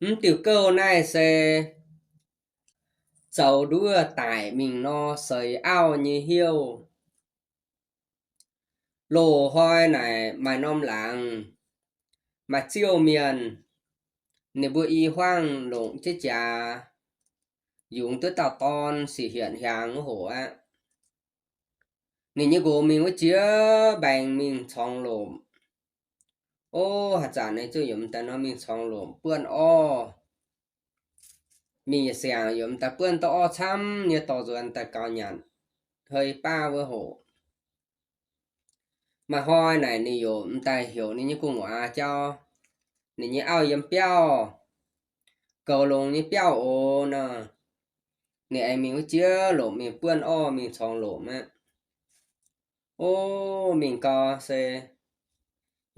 Mv diuh gouv naaiv se zoux nduov daic mingh nor seix auv nyei hnyouv. Loz-hnoi naaic maaih norm laangz, maaih ziouv mienh, ninh mbuo i hmuangv longc jienv jaax, yungz duqv dauh dorn sic hienx hiaangx wuov hoc aqv. Ninh nyei nqox mingh wuov jiex mbaengx mingh corngx lomc. Ov, haaix zanc ninh zuqc yiem daaih nor mingh corngx lomc buonv orv. Mingh yietc siangx yiem daaih buonv dorh orv camv nyei dorh nzuonx daaih gaux nyanc hei baav wuov hoc. Maaih hnoi naaic ninh yaac m'daaih heuc ninh nyei gu'nguaaz jauv ninh nyei auv yiem biauv, goux longx nyei biauv oc nor. Ninh aengx mingh wuov jiex lomc mingh buonv orv mingh corngx lomc aqv. Ov, mingh gau se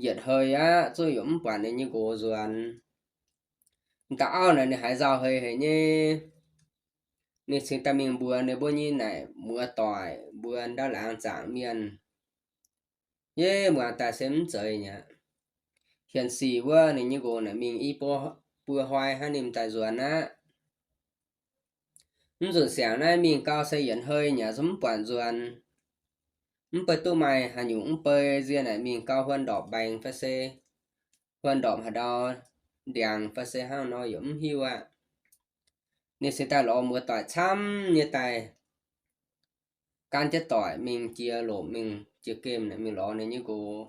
yietc hei aqv, zuqc yaac mv buatc ninh nyei nqox nzuonx. M'daaih auv naaic ninh haiz nzauh hei haic nyei. Ninh cingx daaih mingh mbuox ninh mbuo nyei naaic muoz-doic, mbuox ndau laangz zaangc mienh. Yie muangx daaih se mv zeiz nyei. Hienx sic wuov ninh nyei nqox naaic mingh i buo, buo hnoi hnangv ninh m'daaih nzuonx aqv. Mv nzunc siangx naaiv mingh gau se yietc hei nyei zuqc mv buatc nzuonx. Mv bei duqv maaih haaix nyungc mv bei, nzie naaic mingh gau huon ndorpc mbaengx fai se huon ndorpc haaix ndau ndiangx fai se hnangv nor yaac mv hiuv aqv. Ninh cingx daaih lorz muoz-doic camv nyei daaih gan jienv doic mingh jiex lomc mingh jiex gemh naaic mingh lorz ninh nyei nqox.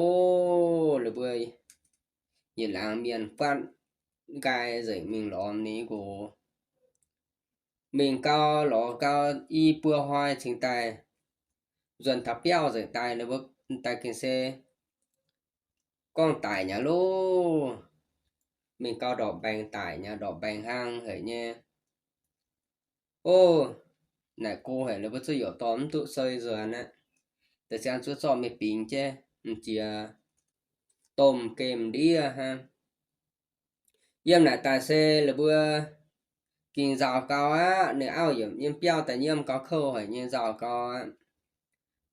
Ov, ninh mbuo yietc laangz mienh buatv nqaai nzengc mingh lorz ninh nyei nqox. Mingh gau lorz gau i buo hnoi cingx daaih nzuonx taux biauv nzengc daaih, ninh mbuo daaih gengh se gorngv daic nyei loh. Mingh gau ndorpc mbaengx daic nyei, ndorpc mbaengx hlang haic nyei. Ov, naaic go haic, ninh mbuo zuqc youc dorh mv duqv seix nzuonx aqv. Deix ziangx zuqc zorqv mingh bingx jienv m'jiex domh gemh ndiev hnangv. Yiem naaic daaih se ninh mbuo gengh nzauh gau aqv. Ninh auv yiem biauv daaih nyiemv gau kouv haic nyei, nzauh gau aqv.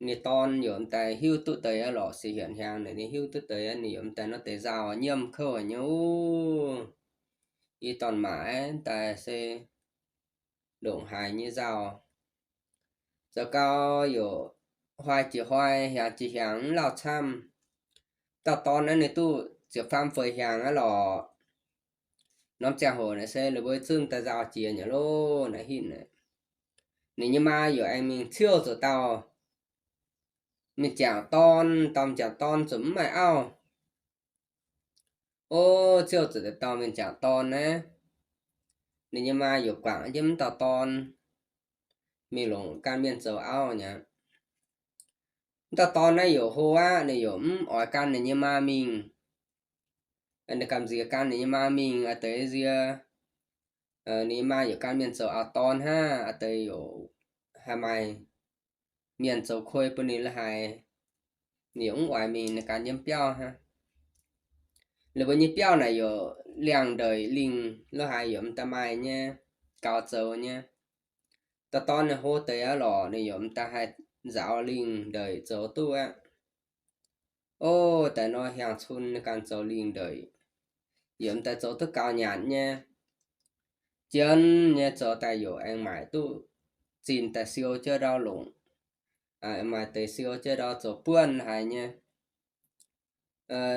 Ninh dorn yaac m'daaih hiuv duqv deix aqv lorqc, sic hienx hiaangx naaic ninh hiuv duqv deix aqv, ninh yaac m'daaih nor deix nzauh nyiemv kouv haic nyei ov. I dorn-maac daaih se ndongc haaix nyei nzauh. Zoux gau yaac hnoi jiex hnoi, hiaangx jiex hiaangx mv lauh camv. Dauh dorn naaiv ninh duqv ziepc faam feix hiaangx aqv lorqc. Norm ziangh hoc naaic se ninh mbuo zungv daaih nzauh jiex nyei loh naaiv hinc. Ninh nyei maa yaac aengx mingh ciouv zuqc dauh mienh jangc dorn, dauh mienh jangc dorn zuqc mv maaih auv. Ov, ciouv zuqc dauh mienh jangc dorn naaiv, ninh nyei maa yaac guangc jienv mv dauh dorn mingh longc gan mienh zoux auv nyei. Mv dauh dorn naaiv yaac hlo aqv, ninh yaac mv oix gan ninh nyei maa mingh. Ninh gamh nziex gan ninh nyei maa mingh, aa, deix nzie ninh nyei maa yaac gan mienh zoux auv-dorn hnangv, aa, deix yaac haih maaih mienh zoux kuei bun ninh la'haiz, ninh yaac mv oix mingh, ninh gan yiem biauv hnangv. Ninh mbuo nyei biauv naaic yaac liangx-ndeic lingh la'haiz yaac m'daaih maaih nyei, gaux zoux nyei. Dauh dorn ninh hlo deix aqv lorqc, ninh yaac m'daaih haih nzaaux lingh-ndeic zoux duqv aqv. Ov, daaih nor hiaangx cun ninh ganh zoux lingh-ndeic, yaac m'daaih zoux duqv gaux nyanc nyei. Jien nyei zoux daaih yaac aengx maaic duqv zinh daaih siou jienv ndau longc, maaih deix siou jienv ndau zoux buonv haic nyei.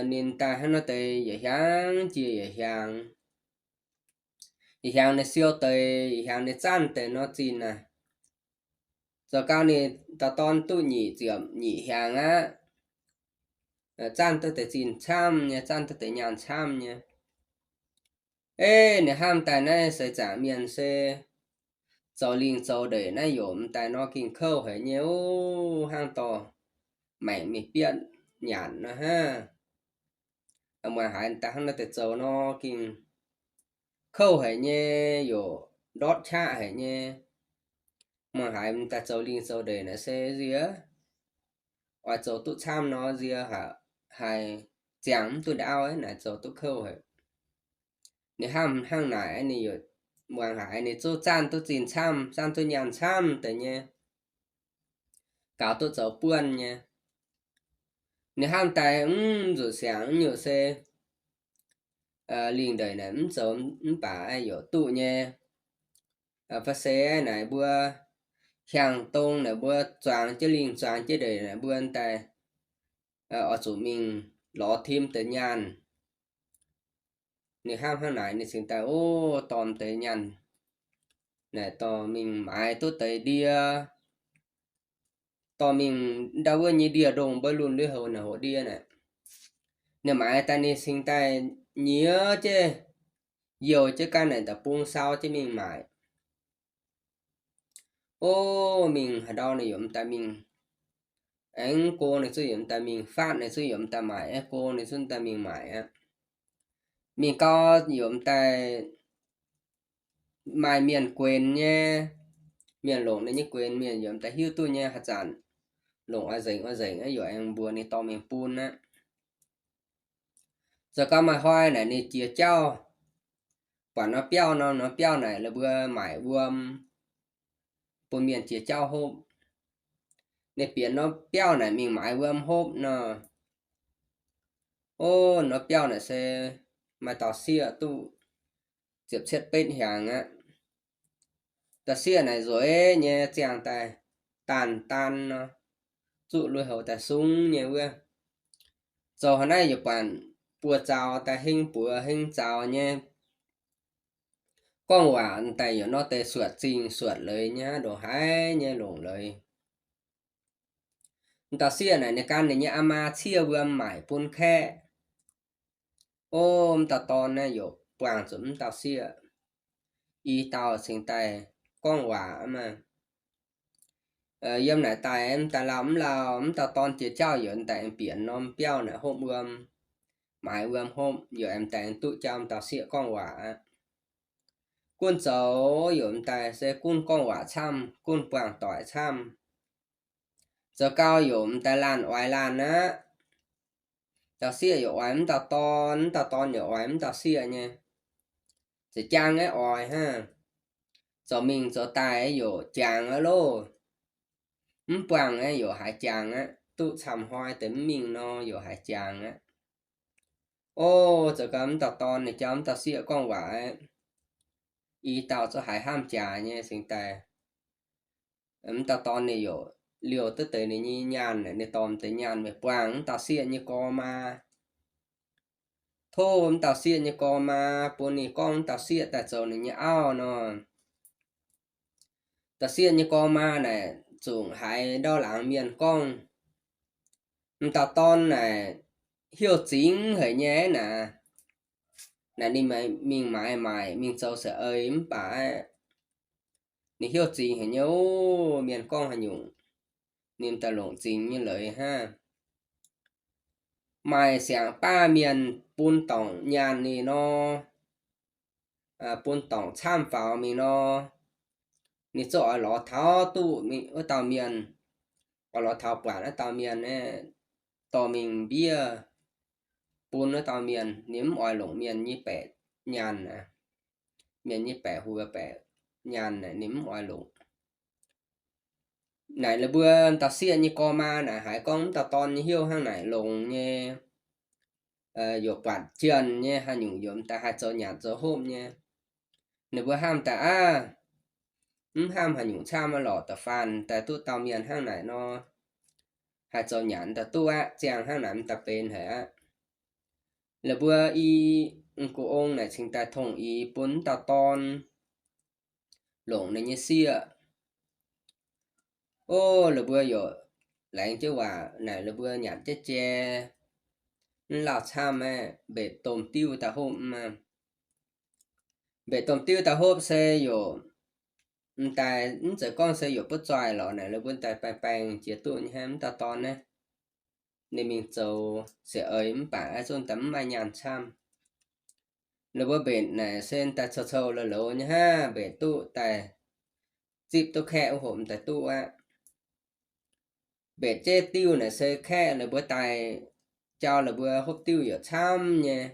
Ninh daaih hnangv nor deix yietc hiaangx jiex yietc hiaangx. Yietc hiaangx ninh siou deix, yietc hiaangx ninh zanv deix nor zinh naaic. Zoux gau ninh dauh dorn duqv nyic ziepc nyic hiaangx aqv. Zanv duqv deix zinh camv nyei, zanv duqv deix nyaanh camv nyei. Eix, ninh hnamv daaih naaiv seix zaangc mienh se zoux lingh zoux ndeic naaiv yaac m'daaih nor gengh kouv haic nyei ov, hnangv dorh maengc mingh bietv nyanc nor hnangv. Muangx haiz daaih hnangv nor deix zoux nor gengh kouv haic nyei, yaac ndortv qaqv haic nyei. Muangx haiz m'daaih zoux lingh zoux ndeic naaic se nziex oix zoux duqv camv nor nziex haih ziangh mv duqv ndau auv naaic zoux duqv kouv haic. Ninh hnamv hnangv naaic, ninh yaac muangx haiz ninh zungv zanv duqv zinh camv, zanv duqv nyaanh camv deix nyei, gaux duqv zoux buonv nyei. Ninh hnamv daaih mv nzuqc siangx nyungc se lingh ndeic naaic mv zoux mv baac yaac duqv nyei. Faa se naaic mbuo hiaangx dong naaic mbuo zuangx jienv lingh zuangx jienv ndeic naaic mbuo daaih oix zuqc mingh lorz tim deix nyaanh. Ninh hnamv hnangv naaic ninh cingx daaih, o, dorh deix nyaanh naaic dorh mingh maaiz duqv deix ndie, dorh mingh ndau wuov nyei ndie-ndongh mbuo lunx lui-houx naaic hoc ndie naaic. Ninh maaiz daaih ninh cingx daaih nyiex jienv, youh jienv ganh naaic daaih bung sau jienv mingh maaic. O, mingh haaix ndau ninh yaac m'daaih mingh. Aengx go ninh zungv yaac m'daaih mingh, faatv ninh zungv yaac m'daaih maaic, aengx go ninh zungv m'daaih mingh maaic aqv. Mingh gau yaac m'daaih maaih mienh guenx nyei, mienh longc ninh nyei guenx mienh yaac m'daaih hiuv duqv nyei. Haaix zanc longc oix nzengc oix nzengc yaac aengx mbuox ninh dorh mingh bun aqv. Zoux gau maaih hnoi naaic ninh jiex jauv, buatc norm biauv nor, norm biauv naaic la'buo maaic wuom, bun mienh jiex jauv hopv. Ninh bieqc norm biauv naaic mingh maaiz wuom hopv nor. O, norm biauv naaic se maaih dauh sieqv duqv ziepc cietv betv hnyangx aqv. Dauh sieqv naaic nzueic nyei ziangh daaih, daanh daan nor, zuqv lui-houx daaih sung nyei wuov. Zoux haaix naaiv yaac buatc buoz-zaux daaih heng buoz heng zaux nyei. Gorngv waac daaih yaac nor deix suatc zingh suatc leiz nyei, ndongc haaix nyei longc leiz. M'dauh sieqv naaic ninh gan ninh nyei aa maa ciev wuom maaic bun kaeqv. O, m'dauh dorn naaiv yaac buangh zuqc m'dauh sieqv. I dauh cingx daaih gorngv waac maah. Yiem naaic daaih m'daaih lauh mv lauh, m'dauh dorn jiex jauv yaac m'daaih aengx bieqc norm biauv naaic hopv wuom, maaiz wuom hopv, yaac aengx m'daaih duqv jauv m'dauh sieqv gorngv waac aqv. Gunv zoux yaac m'daaih se gunv gorngv waac camv, gunv buangh doic camv. Zoux gau yaac m'daaih laanh oix laanh aqv. M'dauh sieqv yaac oix m'dauh dorn, m'dauh dorn yaac oix m'dauh sieqv nyei. Za'jang aeqv, oix hnangv. Zoux mingh zoux daaih yaac jangx aqv loh. Mv buangh aeqv, yaac haiz jangx aqv. Duqv camv hnoi deix mv mingh nor, yaac haiz jangx aqv. O, zoux gau m'dauh dorn ninh jauv m'dauh sieqv gorngv waac aqv. I dauh zungv haiz hnamv jaax nyei cingx daaih. M'dauh dorn ninh yaac liouh duqv deix ninh nyei nyaanh, ninh dorh deix nyaanh mingh buangh m'dauh sieqv nyei gorx maa. Tov m'dauh sieqv nyei gorx maa bun ninh gorngv m'dauh sieqv daaih zoux ninh nyei auv nor. Dauh sieqv nyei gorx maa naaic zungv haiz ndau laangz mienh gorngv, m'dauh dorn naaic heuc zingx haic nyei naaic. Naaic ninh mingh maaiz maaic, mingh zoux seix eix mv baac ninh heuc zingx haic nyei. O, mienh gorngv haaix nyungc ninh daaih longc zingx nyei leiz hnangv. Maaih siangx baav mienh bun dorngc nyaanh ninh nor, bun dorngc camv faaux mingh nor, ninh zungv oix lorz taux duqv wuov dauh mienh, oix lorz taux buatc wuov dauh mienh aeqv, dorh mingh mbiev bun wuov dauh mienh. Ninh mv oix longc mienh nyei baeqc nyaanh aqv. Mienh nyei baeqc huox baeqc nyaanh naaic ninh mv oix longc. Naaic la'buo dauh sieqv nyei gorx maa naaic haiz gorngv m'dauh dorn nyei heuc hnangv naaic longx nyei, yaac buatc jienh nyei, haaix nyungc yaac m'daaih haih zoux nyanc zoux hopv nyei. Ninh mbuo hnamv daaih aqv, mv hnamv haaix nyungc camv lorqc, da'faanh daaih duqv dauh mienh hnangv naaic nor, haih zoux nyanc daaih duqv aqv. Ziangh hnangv naaic m'daaih benx haic aqv. La'buo i m'gux ong naaic cingx daaih tongh i bun m'dauh dorn longc ninh nyei sieqv. O, la'buo yaac laengz jienv waac naaic la'buo nyanc jienv jai, mv lauh camv aqv, mbetc domh diuv daaih hopv maah. Mbetc domh diuv daaih hopv se yaac m'daaih mv zeiz gorngv se yaac butv zoih lorqc naaic, la'buo daaih baengh baengh jiex duqv nyei hnangv. M'dauh dorn naaiv ninh mingh zoux seix eix mv baac aeqv, zungv daaih mv maaih nyaanh camv. La'buo mbetc naaic se daaih cou-cou loz-loz nyei hnangv, mbetc duqv daaih zipv duqv kaeqv wuov hoc m'daaih duqv aqv. Mbetc jienv diuv naaic se kaeqv la'buo daaih jauv la'buo hopv diuv yaac camv nyei.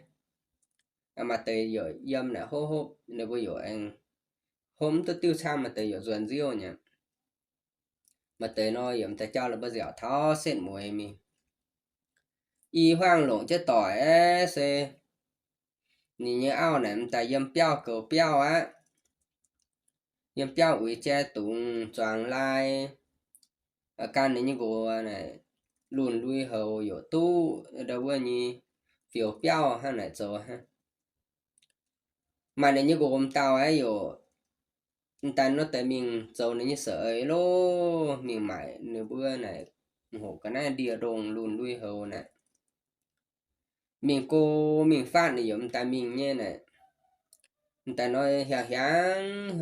Maaih deix yaac yiem naaic hopv hopv, ninh mbuo yaac aengx hopv mv duqv diuv camv, maaih deix yaac nzuonx nziouv nyei. Maaih deix nor yaac m'daaih jauv la'buo nziaauc taux setv mueiz mingh. I hmuangv longc jienv doic aeqv se ninh nyei auv naaic m'daaih yiem biauv goux biauv aqv. Yiem biauv uix jai dungz zuangx lai, gan ninh nyei nqox naaic lunh lui houx youc duqv ndau wuov nyei fioux biauv hnangv naaic zoux hnangv. Maaih ninh nyei nqox m'dauh aeqv, youc m'daaih nor deix mingh zoux ninh nyei seix eix loh, mingh maaic ninh mbuo naaic, hoqc ga'naaiv ndie-ndongh lunh lui houx naaic. Mingh go, mingh fatv ninh youc m'daaih mingh nyei naaic. M'daaih nor hiaangx hiaangx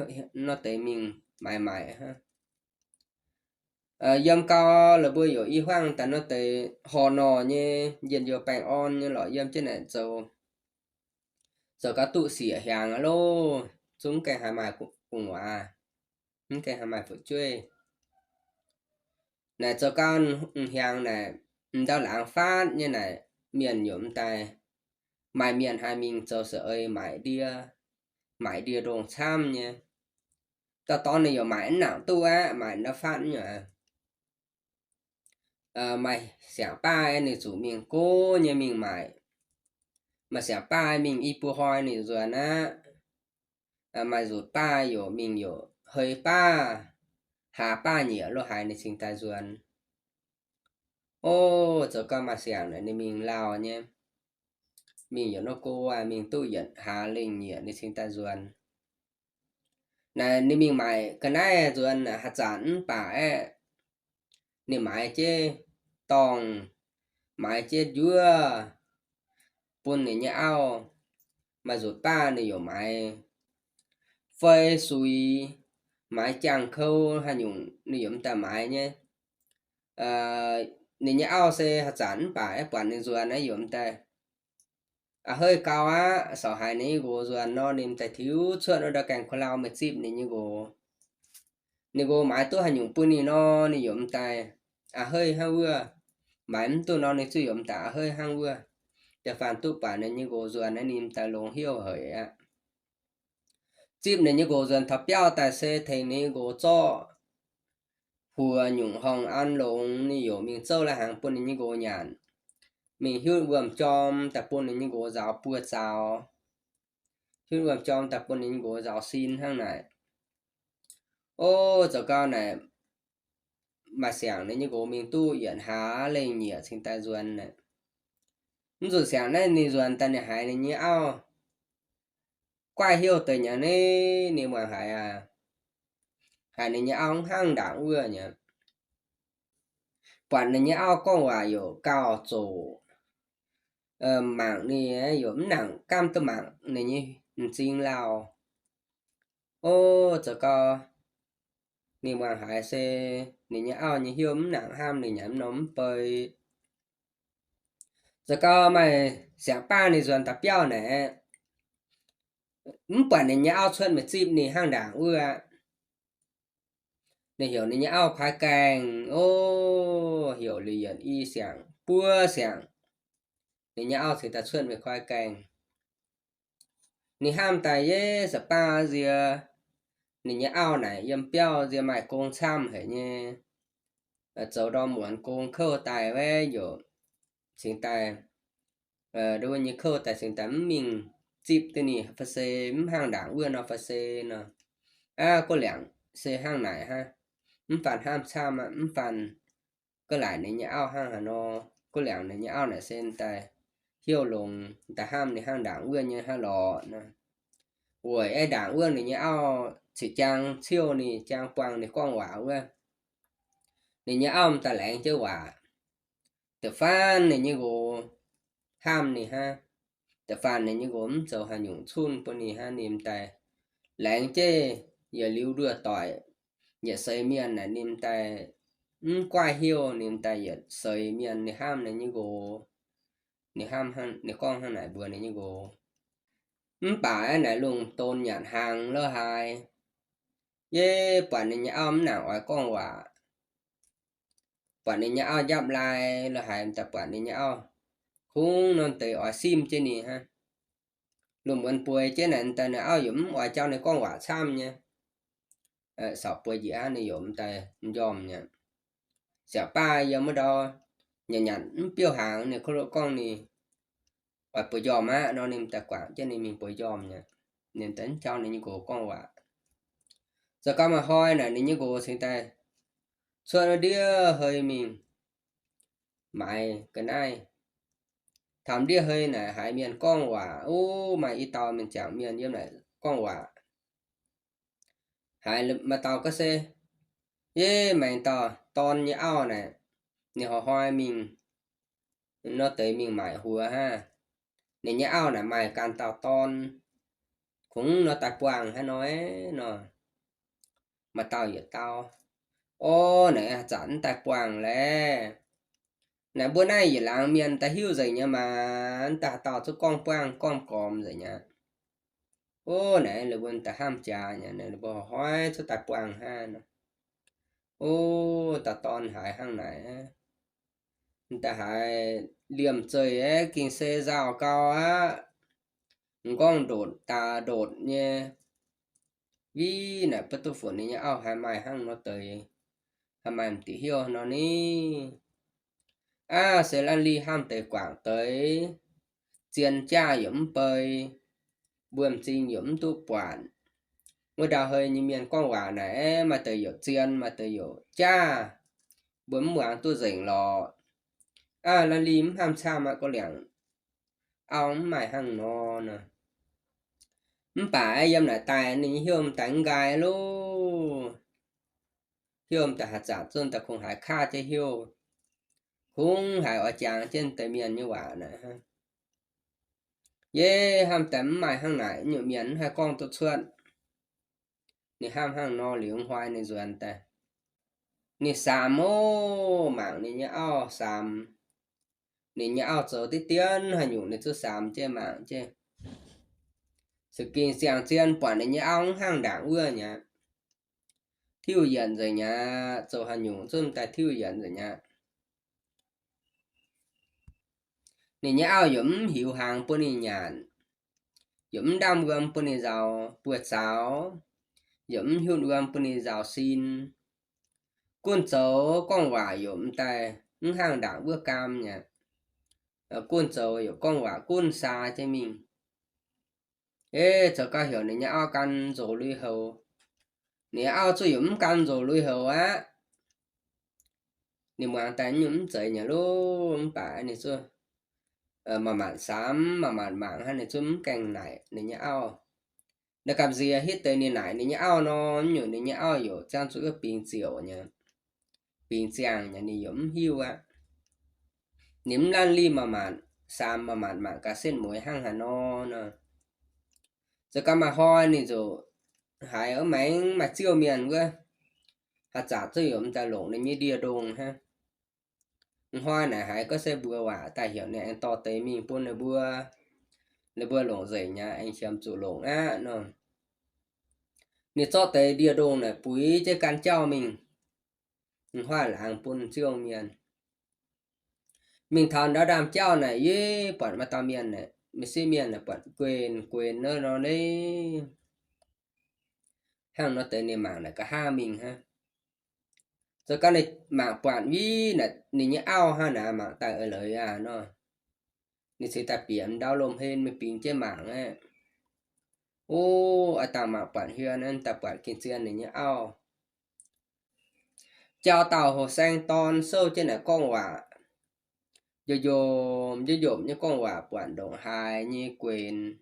nor deix mingh maaic maaic hnangv. Yiem gau, la'buo youc i hmuangv daaih nor deix horh norh nyei, njien-youh baengh orn nyei lorqc, yiem jienv naaic zoux, zoux gau duqv siec hiaangx aqv loh, zungv mv gaengh haih maaih gu'nguaaz, mv gaengh haih maaih fu'jueiv. Naaic zoux gau hiaangx naaic, m'ndau laangz fatv nyei naaic, mienh youc m'daaih, maaih mienh haih mingh zoux seix eix maaic ndie, maaic ndie-ndongh camv nyei. Dauh dorn ninh youc maaic mv nangc duqv aqv, maaic ndau fatv nyei aqv. Maaih siangx baav ninh zuqc mingh go nyei mingh maaic. Maaih siangx baav mingh i buo hnoi ninh nzuonx aqv. Maaih nzutc baav youc mingh youc hei baav, hlaax baav nyieqc lo haaix ninh cingx daaih nzuonx. O, zoux gau maaih siangx naaic ninh mingh lauh nyei, mingh youc nor go aqv, mingh duqv yietc hlaax lengh nyieqc ninh cingx daaih nzuonx. Naaic ninh mingh maaic ga'naaiv nzuonx naaic, haaix zanc mv baac aeqv, ninh maaiz jienv dorngh, maaiz jienv njuov bun ninh nyei auv. Maaih nzutc baav ninh youc maaiz fei suix, maaiz jangx kou haaix nyungc ninh youc m'daaih maaiz nyei. Ninh nyei auv se haaix zanc mv baac aeqv, buatc ninh nzuonx aeqv, youc m'daaih, a'heiv gau aqv, sorc haiz ninh nyei nqox nzuonx nor ninh m'daaih tiux cuotv wuov ndau gaengh kuh lauh meih zipv ninh nyei nqox. Ninh nqox maaiz duqv haaix nyungc bun ninh nor ninh youc m'daaih a'heiv hnangv wuov. Maaiz mv duqv nor ninh zuqc youc m'daaih a'heiv hnangv wuov. Da'faanh duqv buatc ninh nyei nqox nzuonx naaiv ninh m'daaih longx hnyouv haic aqv. Zipv ninh nyei nqox nzuonx taux biauv daaih se tengx ninh nyei nqox zorqv huoc nyungc horngh an longx, ninh youc mingh zouv lai-hnaangx bun ninh nyei nqox nyanc. Mingh hiuv wuom-jorm daaih bun ninh nyei nqox nzaaux buoz-zaux, hiuv wuom-jorm daaih bun ninh nyei nqox nzaaux sin hnangv naaic. O, zoux gau naaic, maaih siangx ninh nyei nqox mingh duqv yietc hlaax lengh nyieqc cingx daaih nzuonx naaic. Mv zuqc siangx naaiv ninh nzuonx daaih ninh haiz ninh nyei auv guaih hnyouv deix nyei, ninh muangx haiz aqv, haiz ninh nyei auv mv hnangv ndaangc wuov nyei. Buatc ninh nyei auv gorngv waac youc gauh zoqc, mangc ninh youc mv nangc gamv duqv mangc ninh nyei m'zing lauh. O, zoux gau ninh muangx haiz se ninh nyei auv nyei hnyouv mv nangc hnamv ninh nyanc mv norm mv bei. Zoux gau maaih siangx baav ninh nzuonx daaih biauv naaic, mv buatc ninh nyei auv cuotv meih zipv ninh hnangv ndaangc wuov aqv. Ninh heuc ninh nyei auv kuaaiv gaengh, o, heuc liuz yietc i siangx buo siangx, ninh nyei auv cingx daaih cuotv meih kuaaiv gaengh. Ninh hnamv daaih yie se baav nzie, ninh nyei auv naaic yiem biauv nzie maaih gong camv haic nyei, zoux ndorm muonz gong kouv daaih wuov youc cingx daaih, nduov nyei kouv daaih cingx daaih mv mingh zipv duqv ninh fai se mv hnangv ndaangc wuov nor fai se nor. Aav, gu'liangc se hnangv naaic hnangv. Mv faanh hnamv camv aqv, mv faanh ga'laaic ninh nyei auv hnangv haaix nor. Gu'liangc ninh nyei auv naaic se daaih hnyouv longx, daaih hnamv ninh hnangv ndaangc wuov nyei hnangv lorqc nor. Weic aeqv, ndaangc wuov ninh nyei auv cingx jaang ciouv ninh, jaang buangh ninh gorngv waac wuov, ninh nyei auv m'daaih laengz jienv waac. Da'faanh ninh nyei nqox hnamv ninh hnangv, da'faanh ninh nyei nqox mv zoux haaix nyungc cunh bun ninh hnangv, ninh m'daaih laengz jienv yietc liuz nduoh doic, yietc seix mienh naaic ninh m'daaih mv guaih hnyouv, ninh m'daaih yietc seix mienh ninh hnamv ninh nyei nqox. Ninh hnamv, ninh gorngv hnangv naaic mbuox ninh nyei nqox, mv baac aeqv, naaic lungh don nyanc hnaangx lo haaix, yie buatc ninh nyei auv mv nangc oix gorngv waac. Buatc ninh nyei auv njapv lai lo haaix, m'daaih buatc ninh nyei auv kungx norm deix oix simv jienv ninh hnangv. Lungh muonz bueix jienv naaic, m'daaih ninh auv yaac mv oix jauv ninh gorngv waac camv nyei. Saauc bueix njiec hnangv ninh yaac m'daaih m'njormh nyei. Siangx baav yiem wuov ndau nyanc nyanc mv biouv hnaangx, ninh kov lo gorngv ninh, oix bueix njormh aqv nor, ninh daaih guangc jienv ninh mingh bueix njormh nyei. Ninh daaih mv jauv ninh nyei nqox gorngv waac. Zoux gau maaih hnoi naaic ninh nyei nqox cingx daaih cuotv ndiev hei mingh maaiz ga'naaiv. Taux ndiev hei naaic haiz mienh gorngv waac, o, maaih i dauh mienh jangc mienh yiem naaic gorngv waac. Haiz maaih dauh gorngv se, yie maengx dauh dorn nyei auv naaic, ninh hnoi-hnoi mingh nor deix mingh maaic huox hnangv. Ninh nyei auv naaic maaih ganh dauh dorn, kungx nor daaih buangh hnangv nor nor. Maaih dauh yietc dau, o, naaic zanc mv daaih buangh laeh. Naaic mbuo naaiv yietc laangz mienh daaih hiuv nzengc nyei maah, mv daaih haaix dauh zuqc gorngv buangh gorngv gormx nzengc aqv. O, naaic ninh mbuo daaih hnamv jaax nyei, ninh mbuo hnoi-hnoi zuqc daaih buangh hnangv nor. O, dauh dorn haiz hnangv naaic, daaih haiz liemh zeih aeqv, ging se nzauh gau aqv. M'nqorngv ndotc daaih ndotc nyei. Viv naaic beiv duqv funx ninh nyei auv haiz maaih hnangv nor deix, haiz maaih m'diuh hnyouv nor ni. Aav, se lanh li hnamv deix guangc deix, zien jaav yaac mv bei, mbuo m'zing yaac mv duqv buatc. Wuov ndau hei nyei mienh gorngv waac naaic, maaih deix youc zien, maaih deix youc jaav, mbuo mv muangx duqv nzengc lorqc. Aav, lanh li mv hnamv camv aqv, gorngv liangc auv mv maaih hnangv nor nor. Mv baac yiem naaic daaih ninh nyei hnyouv m'daaih mv nqaai loh. Hnyouv m'daaih haaix zanc zunv daaih kungx haiz kaav jienv hnyouv, kungx haiz oix jangx jienv deix mienh nyei waac naaic. Yie hnamv daaih mv maaih hnangv naaic, nyungc mienh mv haih gorngv duqv cuotv. Ninh hnamv hnangv nor liuz, hnoi ninh nzuonx daaih, ninh samx ov, mangc ninh nyei auv samx. Ninh nyei auv zoux diqv dien haaix nyungc ninh zuqc samx jienv mangc jienv. Se ging ziangh zien buatc ninh nyei auv mv hnangv ndaangc wuov nyei aqv. Tiuv yienc nzengc nyei aqv, zoux haaix nyungc zungv daaih tiuv yienc nzengc nyei aqv. Ninh nyei auv yaac mv hiuv hnaangx bun ninh nyanc, yaac mv ndaamv wuom bun ninh nzaaux buoz-zaux, yaac mv hiuv wuom bun ninh nzaaux sin. Gunv zoux gorngv waac yaac m'daaih mv hnangv ndaangc wuov gaam nyei aqv. Gunv zoux yaac gorngv waac gunv saa jienv mingh. Eix, zoux gau heuc ninh nyei auv gan nzox lui-houx. Ninh nyei auv zungv yaac mv gan nzox lui-houx aqv. Ninh muangx daaih nyungc mv zeiz nyei loh, mv baac ninh zungv maaih maanc samx, maaih maanc mangc hnangv, ninh zungv mv gaengh naaic ninh nyei auv. Naaiv gamh nziex hitv deix ninh naaic ninh nyei auv nor, nyungc ninh nyei auv yaac ziangh zuqc wuov bingx ziouc nyei, bingx ziangh nyei, ninh yaac mv hiuv aqv. Ninh mv lanv lih maaih maanc samx, maaih maanc mangc gaax setv mueiz hnangv haaix nor nor. Zoux gau maaih hnoi ninh zuqc haiz wuov maengx maaih ziouv mienh wuov, haaix zanc zungv yaac m'daaih longc ninh nyei ndie-ndongh hnangv. Hnoi naaic haiz gorngv se mbuox waac daaih heuc ninh aengx dorh deix mingh bun ninh mbuo, ninh mbuo longc nzengc nyei, aengx qiemx zuqc longc aqv nor. Ninh zorqv deix ndie-ndongh naaic buix jienv gan jauv mingh, hnoi laangz bun ziouv mienh. Mingh taux ndau ndaamv-jauv naaic, yie buatc maaih dauh mienh naaic, m'sieqv mienh naaic buatc guenx guenx nor nor, hnangv nor deix ninh mangc naaic nqa'haav mingh hnangv. Zoux gau ninh mangc buatc wuov naaic ninh nyei auv hnangv naaic, mangc daaih eix leiz aqv nor. Ninh cingx daaih bieqc ndau lomh hlen mingh bingx jienv mangc aqv. O, aav dangh mangc buatc hnyouv naaiv daaih buatc gengh zien ninh nyei auv. Jauv dauh houh saeng dorn souv jienv naaic gorngv waac, njomv-njomv nyei gorngv waac buatc ndongc haaix nyei guenx.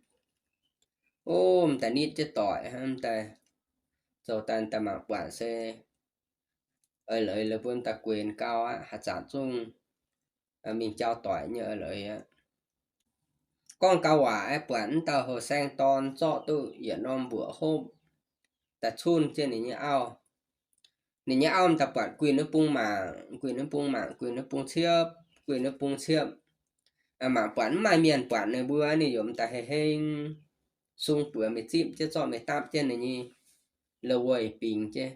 O, m'daaih nitv jienv doic hnangv, m'daaih zoux daaih m'daaih mangc buatc se eix leiz la'buo m'daaih guenx gau aqv, haaix zanc zungv mingh jauv doic nyei eix leiz aqv. Gorngv gau waac aeqv, buatc m'daaih houh saeng dorn zorqv duqv yietc norm mbuoqc hopv daaih cunv jienv ninh nyei auv. Ninh nyei auv m'daaih buatc guinh wuov bung mangc, guinh wuov bung mangc, guinh wuov bung ciepv, guinh wuov bung ciepv. Mangc buatc mv maaih mienh buatc ninh mbuo, ninh yaac m'daaih hei heng sung buoz mingh zipv jienv, zorqv mingh dapv jienv ninh nyei la'wuoih bingx jienv.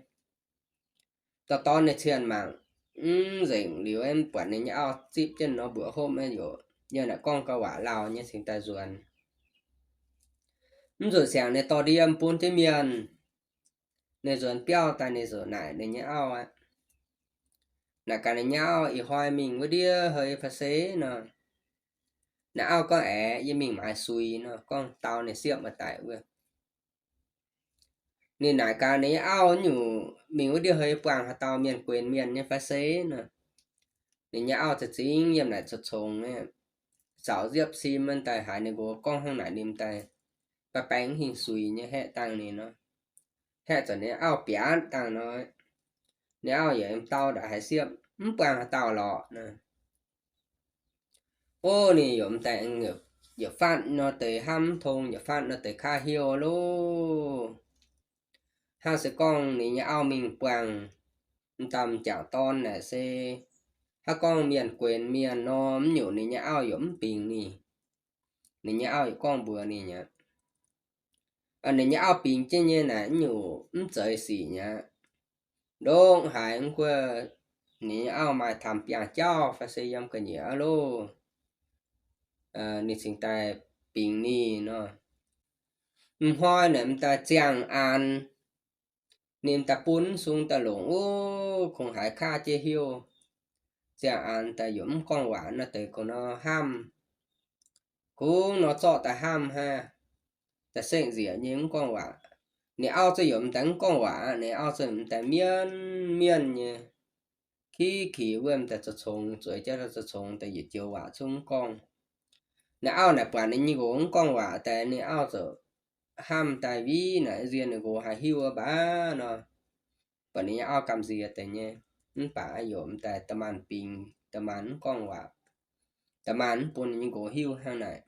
Dorh dorn ninh cienh mangc mv nzengc liuz, buatc ninh nyei auv zipv jienv norm mbuoqc hopv yaac yiem naaic gorngv gau waac lauh nyei cingx daaih nzuonx. Mv nzunc siangx ninh dorh ndie bun jienv mienh. Ninh nzuonx biauv daaih ninh ziouc naaic ninh nyei auv aqv. Naaic gaax ninh nyei auv, ih hnoi mingh wuov ndiev hei fa se nor, Naaiv auv gorngv, Aeqv, yie mingh maaiz suiz nor. Gorngv dau ninh siepv maaih daic wuov. Ninh naaic gaax ninh nyei auv nyungc, Mingh wuov ndiev hei buangh haaix dauh mienh guenx mienh nyei fai se nor? Ninh nyei auv za'zingx yiem naaic coux-congx, zaux nziepv sim daaih haiz ninh nqox gorngv hnangv naaic, ninh daaih baeng baeng hingh suiz nyei haeqv dangh ninh nor. Haeqv zuqc ninh auv biatv dangh nor, ninh auv yaac dau ndaaih haiz siepv, Mv buangh haaix dauh lorqc nor. Ov, ninh yaac m'daaih aengx yietc fatv nor deix hnamv mv tong, yietc fatv nor deix kaav hiuv loh. Hnangv se gorngv ninh nyei auv mingh buangh m'daaih m'jangc dorn naaic se, hnangv gorngv mienh guenx mienh nor, mv nyungc ninh nyei auv yaac mv bingx ninh. Ninh nyei auv yaac gorngv mbuox ninh aqv, ninh nyei auv bingx jienv nyei naaic mv nyungc mv zeiz sic aqv. Ndongc haaix mv gunv ninh nyei auv maaih tamx biangh jauv fai se yiem ga'nyiec aqv loh, ninh cingx daaih bingx ninh nor. M'hnoi naaic m'daaih ziangh aanx, ninh m'daaih bun sung daaih longc, ov, kungx haiz kaav jienv hiuv. Ziangh aanx daaih yaac mv gorngv waac nor deix kungx nor hnamv, kungx nor zorqv daaih hnamv hnangv, daaih sekv nzieqc nyei mv gorngv waac. Ninh auv zungv yaac m'daaih mv gorngv waac, ninh auv zungv m'daaih mienv mienv nyei, kiv kix wuov m'daaih zoux congx, zueiz jienv zoux congx daaih yietc joux waac zungv mv gorngv. Ninh auv naaic buatc ninh nyei nqox mv gorngv waac daaih, ninh auv ziouc hnamv daaih, Viv naaic nziex ninh nqox haih hiuv wuov baac nor. Buatc ninh nyei auv gamh nziex deix nyei, mv baac yaac m'daaih da'maanc bingx, da'maanc mv gorngv waac, da'maanc mv bun ninh nyei nqox hiuv hnangv naaic.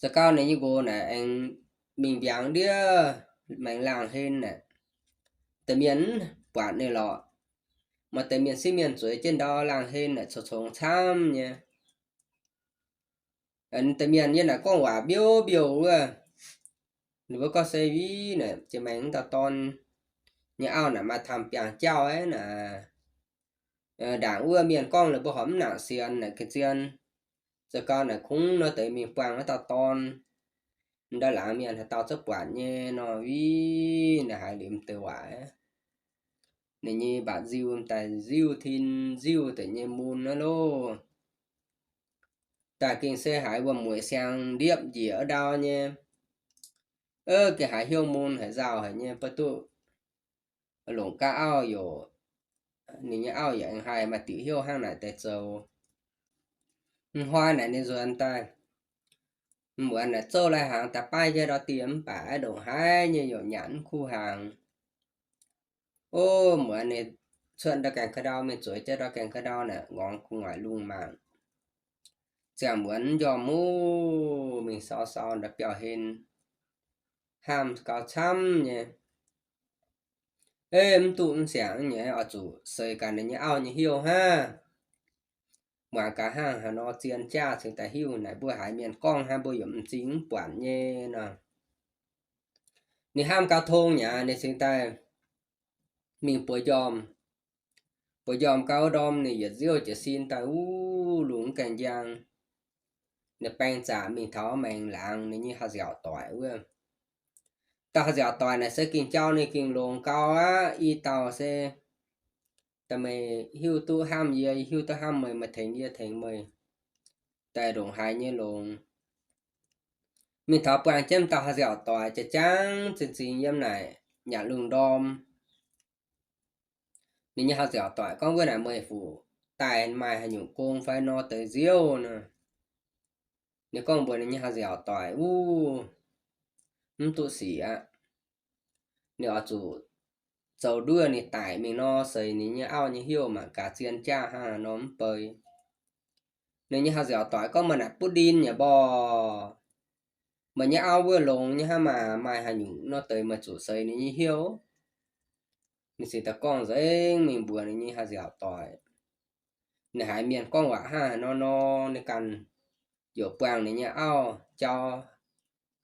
Za'gau ninh nyei nqox naaic aengx mingh mbiaangx ndiev maengx laangh hlen naaic, deix mienh mv buatc ninh lorqc. Maaih deix mienh sieqv mienh zueiz jienv ndau laangh hlen naaic coux-congx camv nyei. Deix mienh yiem naaic gorngv waac mbiouv mbiouh wuov. Ninh mbuo gorngv se Viv naaic jiex maengx dauh dorn nyei auv naaic maaih tamx biangh jauv aqv naaic. Ndaangc wuov mienh gorngv ninh mbuo horpc mv nangc sienx naaic ga'zien. Za'gau naaic kungx nor deix mingh buangh wuov dauh dorn. Ndau laangz mienh haaix dauh zungv buatc nyei nor, Viv naaic haiz liuz m'deix waac. Ninh nyei mba'nziu daaih nziuv tin nziuv deix nyei mun aqv loh. Daaih gengh se haiz wuom-mueic siang ndiepv njiec ndau nyei. Ov, gengh haiz hnyouv mun haic, nzauh haic nyei, mv baac duqv longc gaav auv yoc. Ninh nyei auv yaac aengx haih maaih diuc hnyouv hnangv naaic deix zoux. M'hnoi naaic ninh nzuonx daaih, m'muonz naaic zouv lai-hnaangx daaih baav jienv ndau dieh mv baac ndongc haaix nyei yaac nyanc mv kuv hnaangx. Ov, muonz ninh cuotv ndau gaengh ka'ndau mingh, zueiz jienv ndau gaengh ka'ndau naaic ngorngx gu'nguaaic lungh maanc. Ziangh muonz mv njormh muv mingh sau sau ndau biauv-hlen, hnamv gau camv nyei. Ov, mv duqv mv siangx nyei, oix zuqc seix gaax ninh nyei auv nyei hnyouv hnangv. Muangx gaax hnangv haaix nor zien jaav cingx daaih hiuv naaic, mbuo haiz mienh gorngv hnangv mbuo yaac m'zing mv buatc nyei nor. Ninh hnamv gau tong nyei, ninh cingx daaih mingh buoz njormh. Buoz njormh gau ndorm ninh yietc nziouv jiez sin daaih, uv, lungh mv gaengh njang. Ninh baeng zaqc mingh taux maengx laangz ninh nyei haih nziaauc doic wuov. Dauh haih nziaauc doic naaic se gengh jauv ninh gengh longx gau aqv. I dauh se da'meih hiuv duqv hnamv yie, yie hiuv duqv hnamv meih, meih tengx yie, tengx meih, daaih ndongc haaix nyei longx. Mingh taux buangh jienv dauh haih nziaauc doic jaax jangv zinh zingx yiem naaic nyanc lungh ndorm. Ninh nyei haih nziaauc doic gorngv, Wuov naaic meih fu daaih maaih haaix nyungc gong fai nor deix nziouv nor? Ninh gorngv mbuox ninh nyei haih nziaauc doic, Uv, mv duqv sic aqv. Ninh oix zuqc zoux nduov ninh daic mingh nor, seix ninh nyei auv nyei hnyouv mangc gaax zien jaav hnangv nor mv bei. Ninh nyei haih nziaauc doic gorngv, Meih naaic butv ndin yaac mborqc. Meih nyei auv wuov longx nyei hnangv maah, maaih haaix nyungc nor deix meih zuqc seix ninh nyei hnyouv? Ninh cingx daaih gorngv nzengc mingh mbuox ninh nyei haih nziaauc doic. Ninh haiz mienh gorngv waac hnangv haaix nor nor, ninh ganh yaac buangh ninh nyei auv jauv.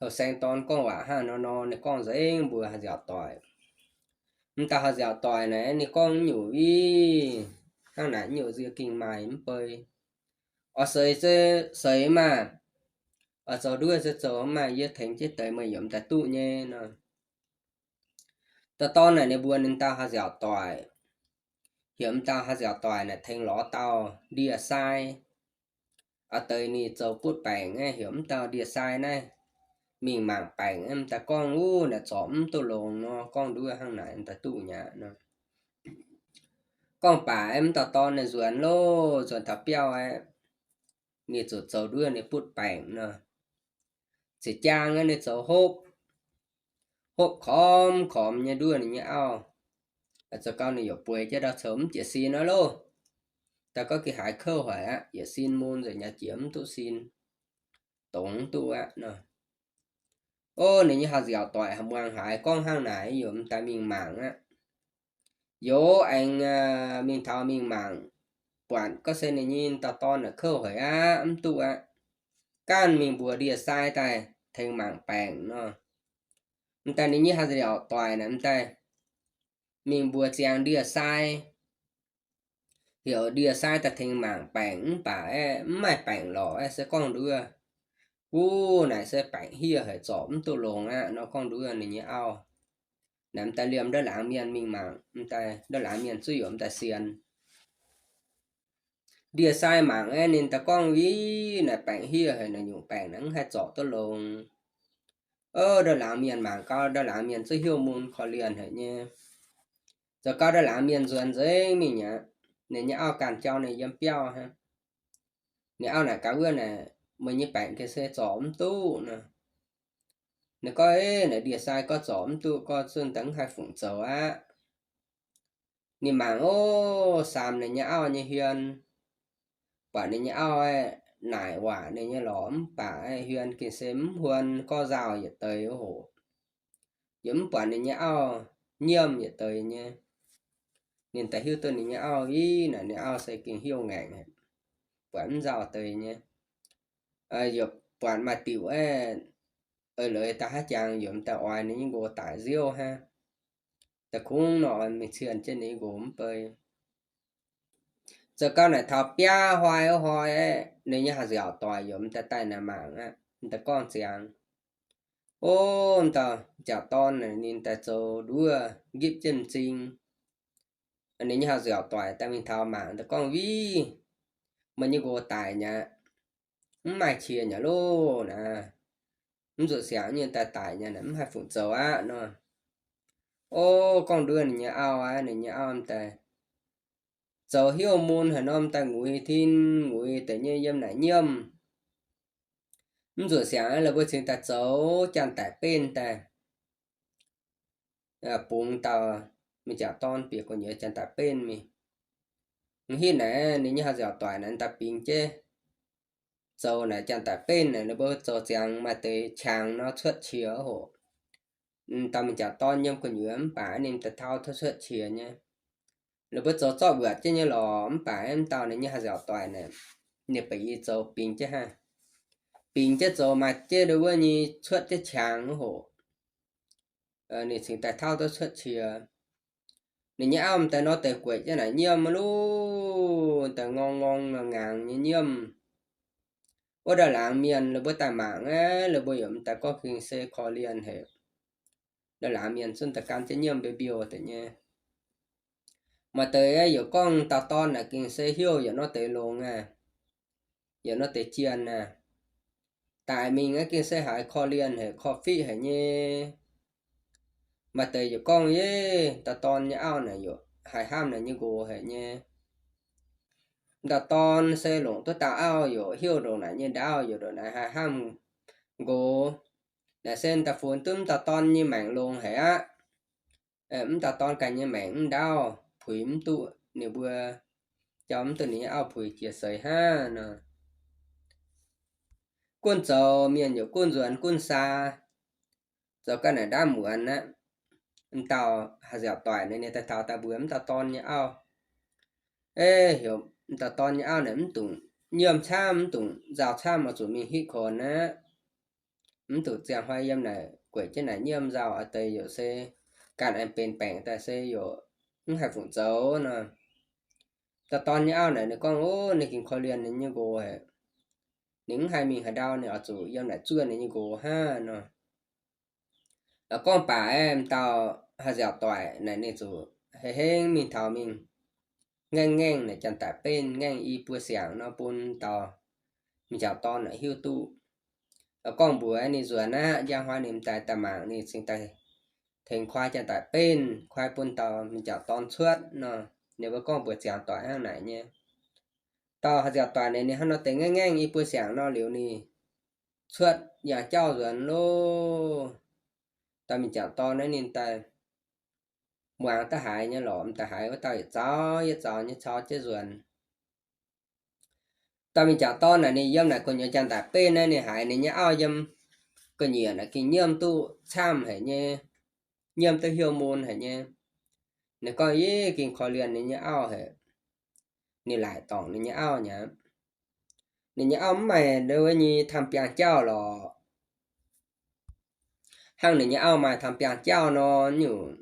Houh saeng dorn gorngv waac hnangv haaix nor nor, ninh gorngv nzengc mbuox haih nziaauc doic. M'daaih haih nziaauc doic naaic ninh gorngv nyungc, Ih, hnangv naaic nyungc nziex gengh maaih mv bei. Oix seix se seix maah, oix zoux nduov se zoux maah, yie tengx jienv deix meih yaac m'daaih duqv nyei nor. Dauh dorn naaic ninh mbuox ninh dauh haih nziaauc doic, heuc m'daaih haih nziaauc doic naaic tengx lorz dauh ndie-sai. a'deix ninh zoux butv baengc aeqv, heuc mv dauh ndie-sai naaiv mingh mangc baengc aeqv, m'daaih gorngv wuov naaic zorc mv duqv longx nor, gorngv nduov hnangv naaic m'daaih duqv mi'aqv nor. Gorngv baac aeqv, m'dauh dorn naaic nzuonx loh, nzuonx taux biauv aeqv, ninh zuqc zoux nduov ninh butv baengc nor. Ziex jaang aeqv, ninh zoux hopv, hopv kormx kormx nyei nduov ninh nyei auv. Zoux gau ninh yaac bueix jienv ndau coux mv jiex sin nor loh. Daaih gorngv gengh haiz kouv haic aqv, yietc sin mun nzengc, nyaah jiex mv duqv sin, dongz mv duqv aqv nor. Ov, ninh nyei haaix nziaauc doic muangx haiz gorngv hnangv naaic, yaac m'daaih mingh mangc aqv. Yaac aengx mingh taux mingh mangc, buatc gorngv se ninh nyei dauh dorn naaic kouv haic aqv, mv duqv aqv. Ganh mingh mbuox ndie-sai daaih tengx mangc baengc nor. M'daaih ninh nyei haaix nziaauc doic naaic m'daaih mingh mbuox ziangx ndie-sai, heuc ndie-sai daaih tengx mangc baengc, mv baac aeqv, mv maaih baengc lorqc aeqv, se gorngv nduov, wuov naaic se baengc hieh haic, zorc mv duqv longx aqv nor, gorngv nduov ninh nyei auv. Naaic m'daaih liemh ndortv laangz mienh mingh mangc, m'daaih ndortv laangz mienh zuqv yaac m'daaih sienx. Ndie-sai mangc aeqv, ninh daaih gorngv, Ih, naaic baengc hieh haic, naaic nyungc baengc naaic mv haih zorc duqv longx. Ov, ndortv laangz mienh mangc gau, ndortv laangz mienh zuqv heuc mun korv-lienh haic nyei. Zoux gau ndortv laangz mienh nzuonx nzengc mingh aqv. Ninh nyei auv ganh jauv ninh yiem biauv hnangv. Ninh auv naaic gaax wuov naaic, Meih nyei baengc gengh se zorc mv duqv nor. Ninh gorngv, Ov, naaic ndie-sai gorngv zorc mv duqv, gorngv zunh daaih mv haih fungc zoux aqv. Ninh mangc, ov, saamx ninh nyei auv nyei hmien, buatc ninh nyei auv aeqv, naaic waac ninh nyei lorqc, mv baac aeqv, hmien gengh se mv huon, gorngv nzauh yietc deix hoc. Yaac mv buatc ninh nyei auv nyiemv yietc deix nyei. Ninh daaih hiuv duqv ninh nyei auv, ih, naaic ninh auv se gengh hnyouv ngaengc, buatc mv nzauh deix nyei. Yaac buatc maaih diuc aeqv, eix leiz daaih haaix jangx yaac m'daaih oix ninh nyei nqox daic nziouv hnangv. Daaih kungx nor oix mingh cienh jienv ninh nyei nqox mv bei. Zoux gau naaic taux biaav hnoi wuov hnoi aeqv, ninh nyei haaix nziaauc doic yaac m'daaih daaih naaic mangc aqv, m'daaih gorngv ziangx, Ov, m'daaih jauv-dorn naaic ninh daaih zoux nduov nqipv jienv m'zing. Ninh nyei haaix nziaauc doic daaih mingh taux mangc, daaih gorngv, Viv, meih nyei nqox daic nyei aqv. Mv maaih qiex nyei loh naaic. Mv zuqc siangx nyei daaih daic nyei naaic, mv haih fungc zoux aqv nor. Ov, gorngv nduov ninh nyei auv aqv, ninh nyei auv m'daaih zoux hnyouv mun haaix norm daaih nguiz tin nguiz deix nyei yiem naaic nyiemv. Mv zuqc siangx la'buo cingx daaih zoux janx-daic benv daaih bungx dauh mingh jauv-dorn bieqc gu'nyuoz janx-daic benv mingh. M'hitv naaic ninh nyei haaix nziaauc doic naaic daaih bingx jienv zoux naaic janx-daic benv naaic, ninh mbuo zoux ziangx maaih deix qangx nor cuotv qiex hoc. Dauh mingh jauv-dorn yiem gu'nyuoz mv baac ninh daaih tau tov cuotv qiex nyei. Ninh mbuo zoux zorqv wuotc jienv nyei lorqc, mv baac mv dauh ninh nyei haaix nziaauc doic naaic, ninh ba'gi zoux bingx jienv hnangv. Bingx jienv zoux maaih jienv ndo wuov nyei cuotv jienv qangx hoc. Ninh cingx daaih tauv duqv cuotv qiex. Ninh nyei auv m'daaih nor deix gueic jienv naaic nyiemv maiv luv, daaih ngorng ngorng ngaangx nyei nyiemv. Wuov ndau laangz mienh ninh mbuo daaih mangc aqv, ninh mbuo yaac m'daaih gorngv gengh se korv-lienh haic. Ndau laangz mienh zunv daaih gan jienv nyiemv mbiouh mbiouh deix nyei. Maaih deix yaac gorngv dauh dorn naaic gengh se heuc yaac nor deix longx aqv, yaac nor deix jienh aqv. Daic mingh aqv gengh se haiz korv-lienh haic, korv-fiqv haic nyei. Maaih deix yaac gorngv, Yie, dauh dorn nyei auv naaic yaac haih hnamv naaic nyei nqox haic nyei. Dauh dorn se longc duqv dauh auv yaac heuc ndongc naaic nyei ndaauv, yaac ndongc naaic haih hnamv nqox. Naaic se dauh funx duqv m'dauh dorn nyei maengc longx haic aqv. M'dauh dorn ganh nyei maengc mv ndaauv, puix mv duqv ninh mbuo, jauv mv duqv ninh nyei auv puix jiex seix hnangv nor. Gunv zoux mienh yaac gunv nzuonx gunv saa, zoux ga'naaiv ndaamv muonz aqv. M'dauh haaix nziaauc doic naaic ninh daaih taux daaih mbuox m'dauh dorn nyei auv, Eix, heuc m'dauh dorn nyei auv naaic mv dungx nyiemv camv, mv dungx nzauh camv, oix zuqc mingh hitv konx aqv. Mv dungx ziangh hnoi yiem naaic gueic jienv naaic nyiemv nzauh, a'deix yaac se ganh aengx benx baengc daaih se yaac mv haih fungc zoux nor. Dauh dorn nyei auv naaic ninh gorngv, Ov, ninh gengh korv-lienh ninh nyei nqox haic. Ninh mv haih mingh haaix ndau, ninh oix zuqc yiem naaic zuov ninh nyei nqox hnangv nor. Gorngv baac m'dauh haaix nziaauc doic naaic ninh zuqc hei hengv mingh taux mingh ngaengv ngaengv naaic janx-daic benv, ngaengv i buo siangx nor bun dauh mingh jangc dorn naaic hiuv duqv. Gorngv mbuox ninh nzuonx aqv, njang hnoi ninh m'daaih daaih mangc ninh cingx daaih tengx koi janx-daic benv, koi bun dauh mingh jangc dorn cuotv nor. Ninh mbuo gorngv mbuox ziangx doic hnangv naaic nyei. Dauh ziangx doic naaic ninh hnangv nor deix ngaengv ngaengv i buo siangx nor liuz ninh cuotv yangh jauv nzuonx loh. Dauh mingh jangc dorn naaiv ninh daaih muangx da'haaix nyei lorqc, m'daaih haiz wuov dauh yietc zaux yietc zaux nyei caux jienv nzuonx. Dauh mingh jangc dorn naaic ninh yiem naaic gu'nyuoz janx-daic benv naaiv, ninh haiz ninh nyei auv yiem gu'nyuoz naaic gengh nyiemv duqv camv haic nyei, nyiemv duqv heuc mun haic nyei. Ninh gorngv, Yie gengh korv-lienh ninh nyei auv haic. Ninh laaic dorngc ninh nyei auv nyei. Ninh nyei auv mv maaih ndo wuov nyei tam biangh jauv lorqc. Hnangv ninh nyei auv maaih tam biangh jauv nor, nyungc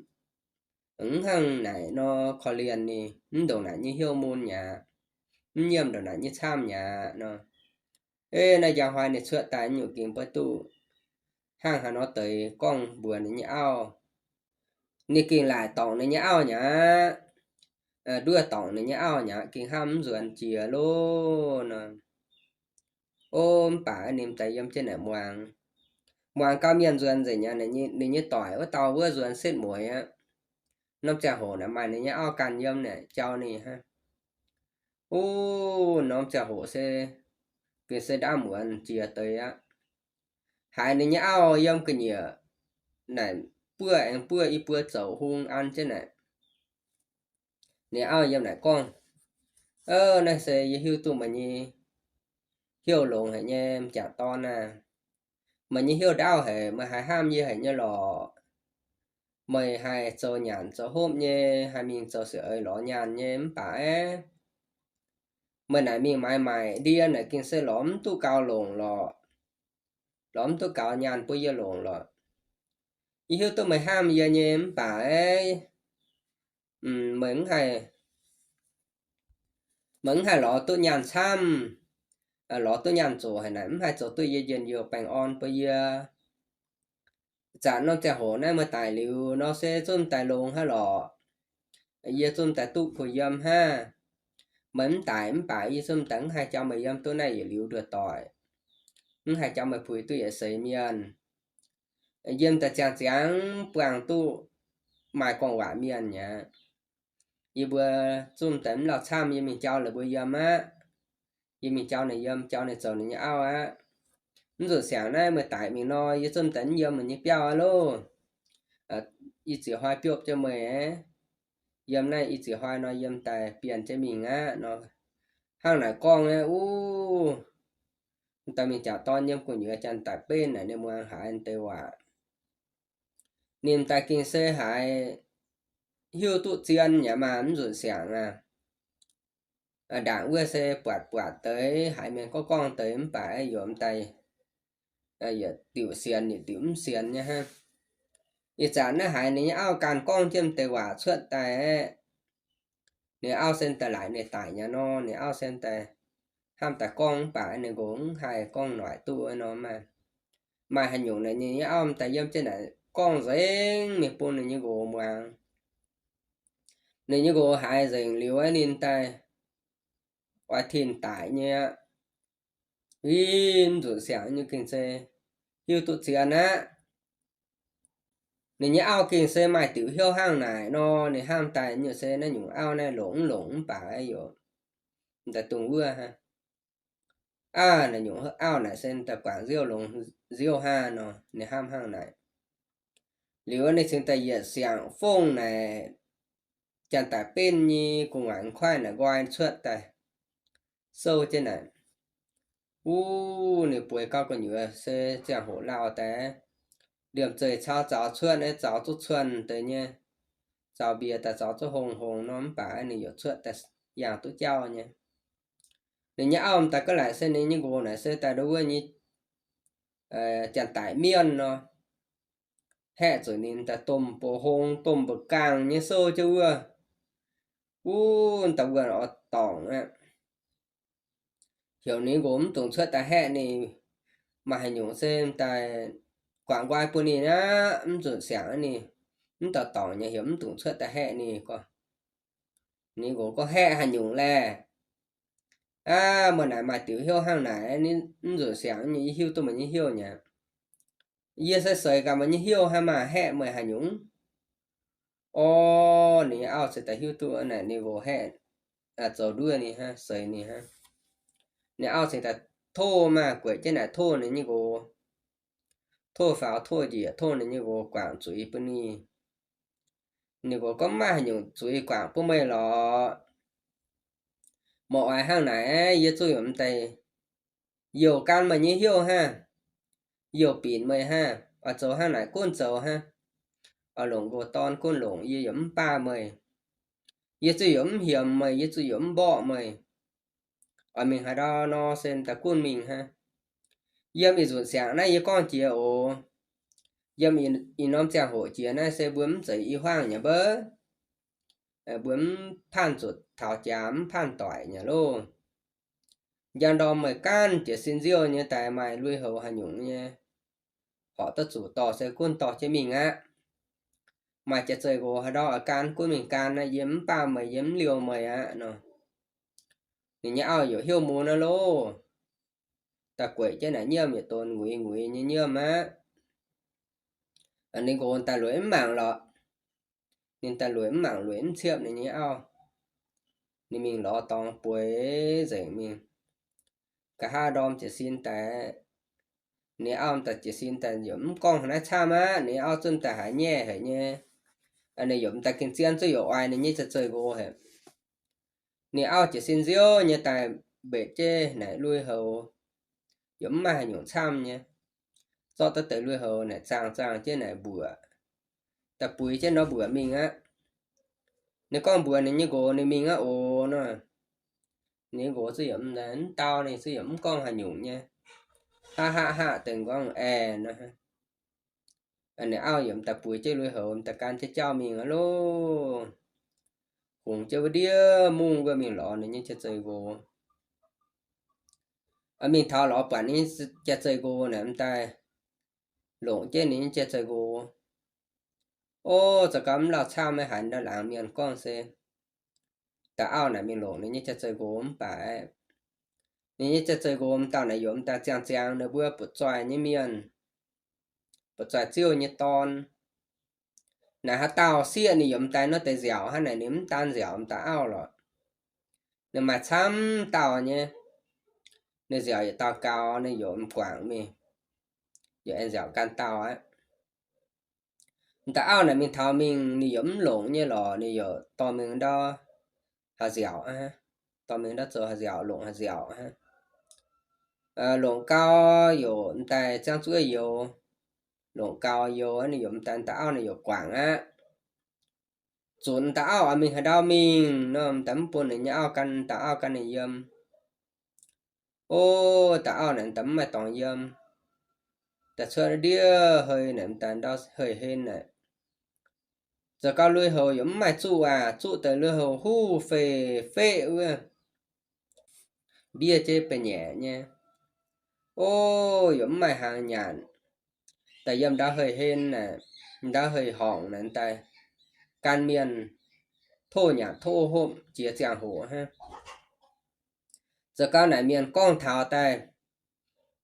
mv hnangv naaic nor korv-lienh ninh, mv ndongc naaic nyei heuc mun nyei aqv, mv nyiemv ndongc naaic nyei camv nyei aqv nor. Ei naaiv njang hnoi ninh cuotv daaih nyungc gengh mbuo duqv hnangv haaix nor deix gorngv mbuox ninh nyei auv. Ninh gengh laaic dorngc ninh nyei auv nyei aqv, nduov dorngc ninh nyei auv nyei aqv, gengh hnamv mv nzuonx jiex loh nor. O, mv baac ninh m'daaih yiem jienv naaic muangx, muangx gau mienh nzuonx nzengc nyei, ninh nyei doic wuov dauh wuov nzuonx setv mueiz aqv. Norm ziangh hoc naaic maaih ninh nyei auv ganh yiem naaic jauv ninh hnangv. O, norm ziangh hoc se gengh se ndaamv muonz jiex deix aqv. Haiz ninh nyei auv yiem gu'nyuoz naaic buov aengx buov i buo zoux hung an jienv naaic. Ninh auv yiem naaic gorngv, Naaiv se yie hiuv duqv meih nyei heuc longx haic nyei m'jangc dorn aah. Meih nyei heuc ndaauv haic, meih haiz hnamv yie haic nyei lorqc. Meih haih zoux nyanc zoux hopv nyei, haih mingh zoux sic eix lorz nyaanh nyei mv baac aeqv, meih naaic mingh maaiz maaic ndie naaic gengh se lorz mv duqv gaux longc lorqc. Lorz mv duqv gaux nyaanh bun yie longc lorqc. Yie hiuv duqv meih hnamv yie nyei mv baac aeqv, meih mv haih, meih mv haih lorz duqv nyaanh camv, lorz duqv nyaanh zoqc haic naaic mv haih zoux duqv yie njien-youh baengh orn bun yie. Zanc norm ziangh hoc naaiv meih daic liuz nor se zungv daaih longx haic lorqc. Yie zungv daaih duqv kuh yiem hnangv. Meih mv daic mv baac yie zungv daaih mv haih jauv meih yiem duqv naaiv yietc liuz nduoh doic, mv haih jauv meih puix duqv yietc seix mienh. Yiem daaih ziangh ziangx buangh duqv maaih gorngv waac mienh aqv. Yie mbuo zungv daaih mv lauh camv, yie mingh jauv la'buo yiem aqv. Yie mingh jauv ninh yiem, jauv ninh zoux ninh nyei auv aqv. Mv zuqc siangx naaiv meih daic mingh nor, yie zungv daaih mv yiem meih nyei biauv aqv loh. Ih ziex hnoi biopv jienv meih, yiem naaiv ih ziex hnoi nor yiem daaih bienh jienv mingh aqv nor. Hnangv naaic gorngv aqv. Uv, daaih mingh jangc dorn yiem gu'nyuoz janx-daic benv naaic ninh muangx haiz deix waac, ninh daaih gengh se haiz hiuv duqv zien yaac maaih mv nzunc siangx aqv. Ndaangc wuov se buatc buatc deix haiz mienh gorngv gorngv deix mv baac yaac daaih yietc diuc sienx yietc diuc mv sienx nyei hnangv. Ih zanc naaiv haiz ninh nyei auv ganh gorngv jienv deix waac cuotv daaih aeqv, ninh auv se daaih laaic ninh daic nyei nor, ninh auv se daaih hnamv daaih gorngv mv baac ninh nqox mv haih gorngv noic duqv nor maah. Maaih haaix nyungc naaic ninh nyei auv daaih yiem jienv naaic gorngv nzengc mingh bun ninh nyei nqox muangx. Ninh nyei nqox haiz nzengc liuz aeqv, ninh daaih oix tinh daic nyei aqv. Ih, mv nzunc siangx nyei gengh se hiuv duqv zien aqv. Ninh nyei auv gengh se maaih diuc hnyouv hnangv naaic nor, ninh hnamv daaih nyungc se naaiv nyungc auv naaiv longc mv longc mv baac yaac daaih dungx wuov hnangv. Aav, naaiv nyungc auv naaic se daaih guangc nziouv longx nziouv hnangv nor, ninh hnamv hnangv naaic. Liuz ninh cingx daaih yietc siangx fongv naaic, janx-daic benv nyei gu'nguaaic kuaaiv naaic nqoi cuotv daaih souv jienv naaic. Wuov, ninh bueix gau gu'nyuoz se ziangh hoc lauh daaih, liemh zeih caux zaux cuotv naaiv zaux zuqc cuonh deix nyei, zaux mbiec daaih zaux zuqc hongx hongx nor, mv baac ninh yaac cuotv daaih yangh duqv jauv nyei. Ninh nyei auv daaih ga'laaic se ninh nyei nqox naaic se daaih ndo wuov nyei janx-daic mienh nor, haeqv zuqc ninh daaih domh mbu'hong domh mbu'gaangh nyei souv jienv wuov. Wuov daaih wuov oix dorngc aqv. Heuc ninh nqox mv dungx cuotv daaih haeqv ninh. Maaih haaix nyungc se daaih guangc nqoi bun ninh aqv, mv zuqc siangx ninh, mv dorh dorngc nyei, heuc mv dungx cuotv daaih haeqv ninh gorngv. Ninh nqox gorngv, Haeqv haaix nyungc laeh? Aav, meih naaic maaih diuc hnyouv hnangv naaic, mv nzunc siangx nyei yie hiuv duqv meih nyei hnyouv nyei. Yie se seix gaax meih nyei hnyouv hnangv, maaih haeqv meih haaix nyungc? Orv, ninh nyei auv cingx daaih hiuv duqv naaic ninh nqox haeqv, zoux nduov ninh hnangv, seix ninh hnangv. Ninh auv cingx daaih tov maah, gueic jienv naaic tov ninh nyei nqox. Tov faaux tov njiec, tov ninh nyei nqox guangc zuiz bun ninh. Ninh nqox gorngv, mv maaih haaix nyungc zuiz guangc bun meih lorqc. Meih oix hnangv naaic, yie zuqc yaac mv deix youh gan meih nyei hnyouv hnangv, youh binc meih hnangv, oix zoux hnangv naaic gunv zoux hnangv. Oix longc nqox dorn gunv longc, yie yaac mv baav meih. Yie zuqc yaac mv hiemx meih, yie zuqc yaac mv mborqv meih. Oix mingh haaix ndau nor se daaih gunv mingh hnangv. Yiem ih nzunc siangx naaiv yie gorngv jiex oc. Yiem ih norm ziangh hoc jiex naaiv se mbuo mv zeiz i hmuangv nyei mbouv. Mbuo mv panh zuqc taux jaax, mv panh doic nyei loh. Njang ndorm meih gaanv jiez sin nziouv nyei daaih maaih lui-houx haaix nyungc nyei, horpc duqv zuqc dorh se gunv dorh jienv mingh aqv. Maaih jaax-zeih nqox haaix ndau oix gan gunv mingh gan aqv, yie mv baav meih, yie mv liouh meih aqv nor. Ninh nyei auv yaac hnyouv mun aqv loh. Da'gueic jienv naaic nyiemv yietc donx nguiz nguiz nyei nyiemv aqv. Ninh nqox daaih lueic mv mangc lorqc. Ninh daaih lueic mv mangc, lueic mv ciepv ninh nyei auv. Ninh mingh lorz dorngx bueix nzengc mingh. Nqa'haav ndorm jiez sin daaih, ninh auv m'daaih jiez sin daaih yaac mv gorngv haaix naaiv camv aqv. Ninh auv zungv m'daaih haiz nyaiv haic nyei. Ninh yaac m'daaih gengh zien zuqv yaac oix ninh nyei jaax-zeih nqox haic. Ninh auv jiez sin nziouv nyei daaih mbetc jienv naaic lui-houx, yaac mv maaih haaix nyungc camv nyei. Zorqv duqv deix lui-houx naaic zaangh zaangh jienv naaic mbuoqc, da'buix jienv nor mbuoqc mingh aqv. Ninh gorngv mbuox ninh nyei nqox ninh mingh aqv oc nor. Ninh nyei nqox zuqc yaac mv dau, ninh zuqc yaac mv gorngv haaix nyungc nyei, haqv haqv haqv deix gorngv aengx nor. Ninh auv yaac m'daaih buix jienv lui-houx, m'daaih gan jienv jauv mingh aqv loh. Hungx jienv wuov ndiev mungv wuov mingh lorz ninh nyei jaax-zeih nqox. Mingh taux lorz buatc ninh nyei jaax-zeih nqox naaic m'daaih longc jienv ninh nyei jaax-zeih nqox. O, za'gengh mv lauh camv, maiv haiz ndau laangz mienh gorngv se da'auv naaic mingh longc ninh nyei jaax-zeih nqox mv baac ninh nyei jaax-zeih nqox m'daaih naaic yaac m'daaih ziangh ziangx ninh mbuo butv-zoih nyei mienh, butv-zoih ziouv nyei dorn. Naaic haaix dauh sieqv ninh yaac m'daaih nor deix nziaauc hnangv naaic, ninh mv daan nziaauc m'daaih auv lorqc. Ninh maaih camv dauh nyei. Ninh nziaauc yietc dauh gaux, ninh yaac m'guangc mingh, yaac aengx nziaauc ganh dauh aqv. M'daaih auv naaic mingh taux mingh ninh yaac mv longc nyei lorqc, ninh yaac dorh mingh ndau haih nziaauc aqv, dorh mingh ndau zoux haih nziaauc, longc haih nziaauc aqv. Longc gaux yaac m'daaih ziangh zuov youz, longc gaux youz ninh yaac m'daaih, m'daaih auv ninh yaac guangc aqv. Zunc m'daaih auv oix mingh haaix ndau mingh nor, m'daaih mv bun ninh nyei auv gan, m'daaih auv gan ninh yiem. O, m'daaih auv naaic m'daaih mv maaih dorngx yiem. Daaih cuotv ndiev hei naaic m'daaih ndau hei-hen naaic, zoux gau lui-houx yaac mv maaih zuqv aqv. Zuqv deix lui-houx huv fei feqv wuov, mbiev jeiv ba'nyaeqc nyei. O, yaac mv maaih hnaangx nyanc. Daaih yiem ndau hei-hen naaic, ndau hei-horngc naaic daaih gan mienh tov nyanc tov hopv jiex ziangh hoc hnangv. Zoux gau naaic mienh gorngv taux daaih,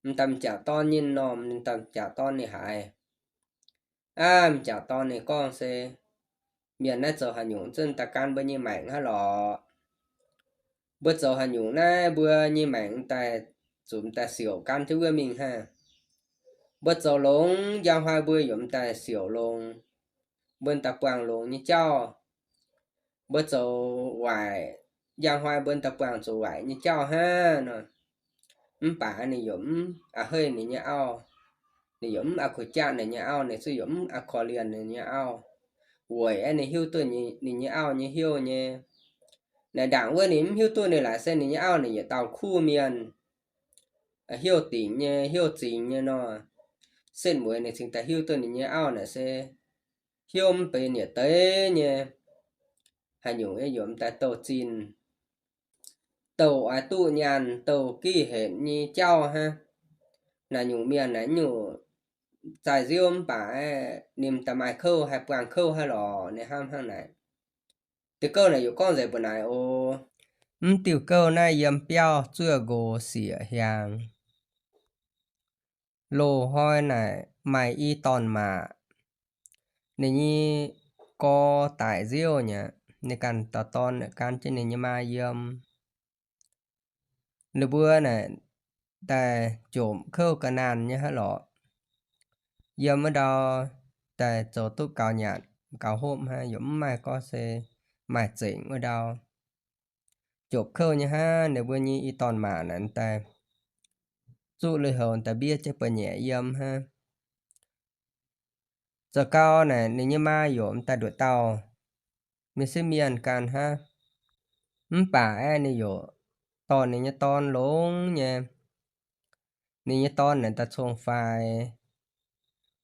m'daaih m'jangc dorn nyei m'normh, m'daaih m'jangc dorn ninh haiz. Aav, m'jangc dorn ninh gorngv se, mienh naaiv zoux haaix nyungc zungv daaih gan mbuo nyei maengc hnangv lorqc. Mbuo zoux haaix nyungc naaiv mbuo nyei maengc daaih zuqc m'daaih siouc gan jienv wuov mingh hnangv. Mbuo zoux longx, njang hnoi mbuo yaac m'daaih siouc longx, mbuo m'daaih buangh longx nyei jauv. Mbuo zoux waaic, njang hnoi mbuo m'daaih buangh zoux waaic nyei jauv hnangv nor. Mv baac ninh yaac mv a'heiv ninh nyei auv, ninh yaac mv a'kuv jaqv ninh nyei auv, ninh zuqc yaac mv a'korv-lienh ninh nyei auv. Weic aeqv, ninh hiuv duqv ninh nyei auv nyei hnyouv nyei. Naaic ndaangc wuov ninh mv hiuv duqv ninh laaix se ninh nyei auv naaic yietc dauh kuv mienh, hnyouv dingc nyei, hnyouv zingx nyei nor. Setv mueiz ninh cingx daaih hiuv duqv ninh nyei auv naaic se hnyouv mv benx yietc deix nyei, haaix nyungc yaac m'daaih douh zinh, douh oix duqv nyaanh, douh gih henc nyei jauv hnangv. Naaic nyungc mienh naaic nyungc zaaih nziouv mv baac ninh m'daaih maaih kouv, haih buangh kouv haic lorqc, ninh hnamv hnangv naaic. Deix gouv naaic yaac gorngv nzengc mbu'naaic oc. Mv diuh gouv naaiv yiem biauv zuov nqox siec hiaangx. Loz-hnoi naaic maaih i dorn-maac, ninh nyei gorx daic nziouv nyei, ninh ganh dauh dorn naaic gan jienv ninh nyei maa yiem. Ninh mbuo naaic daaih jomc kouv ga'naanh nyei hnangv lorqc. Yiem wuov ndau daaih zoux duqv gaux nyanc gaux hopv hnangv, yaac mv maaih gorngv se maaih zengc wuov ndau. Jomc kouv nyei hnangv, ninh mbuo nyei i dorn-maac naaic daaih zuqv lui-houx daaih mbiev jienv buoz-nyaeqc yiem hnangv. Zoux gau naaic ninh nyei maa yaac m'daaih nduqc dauh mienh sieqv mienh ganh hnangv. Mv baac aeqv, ninh yaac dorh ninh nyei dorn longx nyei. Ninh nyei dorn naaic daaih cong-faix,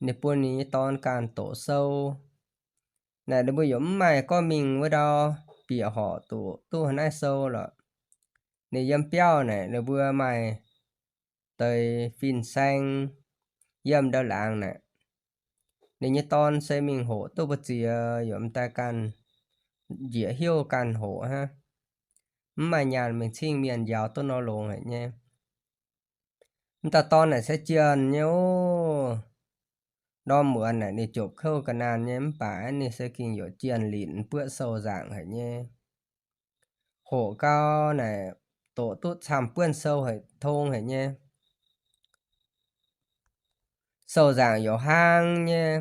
ninh bun ninh nyei dorn ganh doqc sou. Naaic ninh mbuo yaac mv maaih gorngv mingh wuov ndau bieqc horqc doqc duqv haaix naaiv sou lorqc. Ninh yiem biauv naaic ninh mbuo maaih deix fin-saeng yiem ndau laangz naaic. Ninh nyei dorn se mingh hoqc duqv mbu'ziex yaac m'daaih ganh njiec heuc ganh hoqc hnangv. Mv maaih nyaanh mingh cingv mienh njaaux duqv nor longx haic nyei. M'daaih dorn naaic se jienh nyei oc. Ndorm muonz naaic ninh jomc kouv ga'naanh nyei, mv baac ninh se gengh yaac jienh linc buoqv sou nzaangc haic nyei. Hoqc gau naaic doqc duqv camv-buonv sou haic, tong haic nyei. Sou nzaangc yaac hlaang nyei,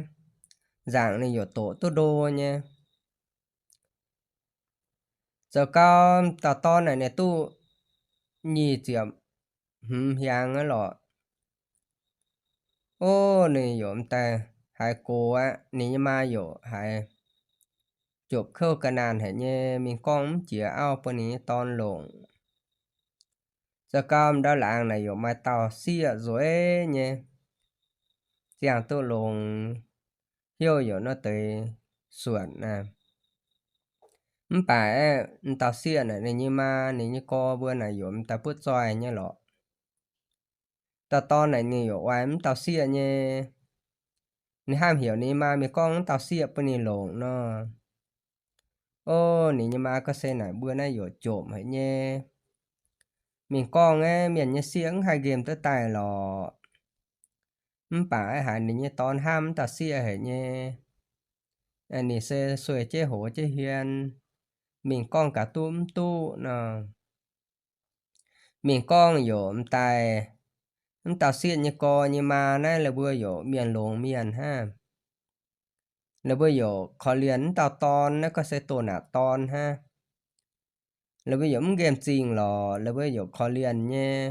nzaangc ninh yaac doqc duqv ndo nyei. Zoux gau dauh dorn naaic ninh duqv nyic ziepc hmz hiaangx aqv lorqc. Ov, ninh yaac m'daaih haiz gox aqv. Ninh nyei maa yaac haiz jomc kouv ga'naanh haic nyei, mingh gorngv mv jiex auv bun ninh nyei dorn longc. Zoux gau m'ndau laangz naaic yaac maaih dauh sieqv nzueic nyei, ziangh duqv longx, heuc yaac nor deix suonc aqv. Mv baac aeqv, m'dauh sieqv naaic ninh nyei maa ninh nyei gorx mbuo naaic yaac m'daaih butv zoih nyei lorqc. Dauh dorn naaic ninh yaac oix m'dauh sieqv nyei. Ninh hnamv heuc ninh nyei maa mingh gorngv m'dauh sieqv bun ninh longc nor. Ov, ninh nyei maa gorngv se naaic mbuo naaiv yaac jomc haic nyei. Mingh gorngv aeqv, mienh nyei sieqv mv haih nqemh duqv daaih lorqc. Mv baac aeqv, haiz ninh nyei dorn hnamv m'dauh sieqv haic nyei. Ninh se sueih jienv hoz jienv hmien, mingh gorngv gaax duqv mv duqv nor. Mingh gorngv yaac m'daaih, m'dauh sieqv nyei gorx nyei maa naaiv la'buo yaac mienh longx mienh hnangv. La'buo yaac korv-lienh m'dauh dorn naaiv gorngv se doh naaic dorn hnangv. La'buo yaac mv nqemh zingh lorqc, la'buo yaac korv-lienh nyei.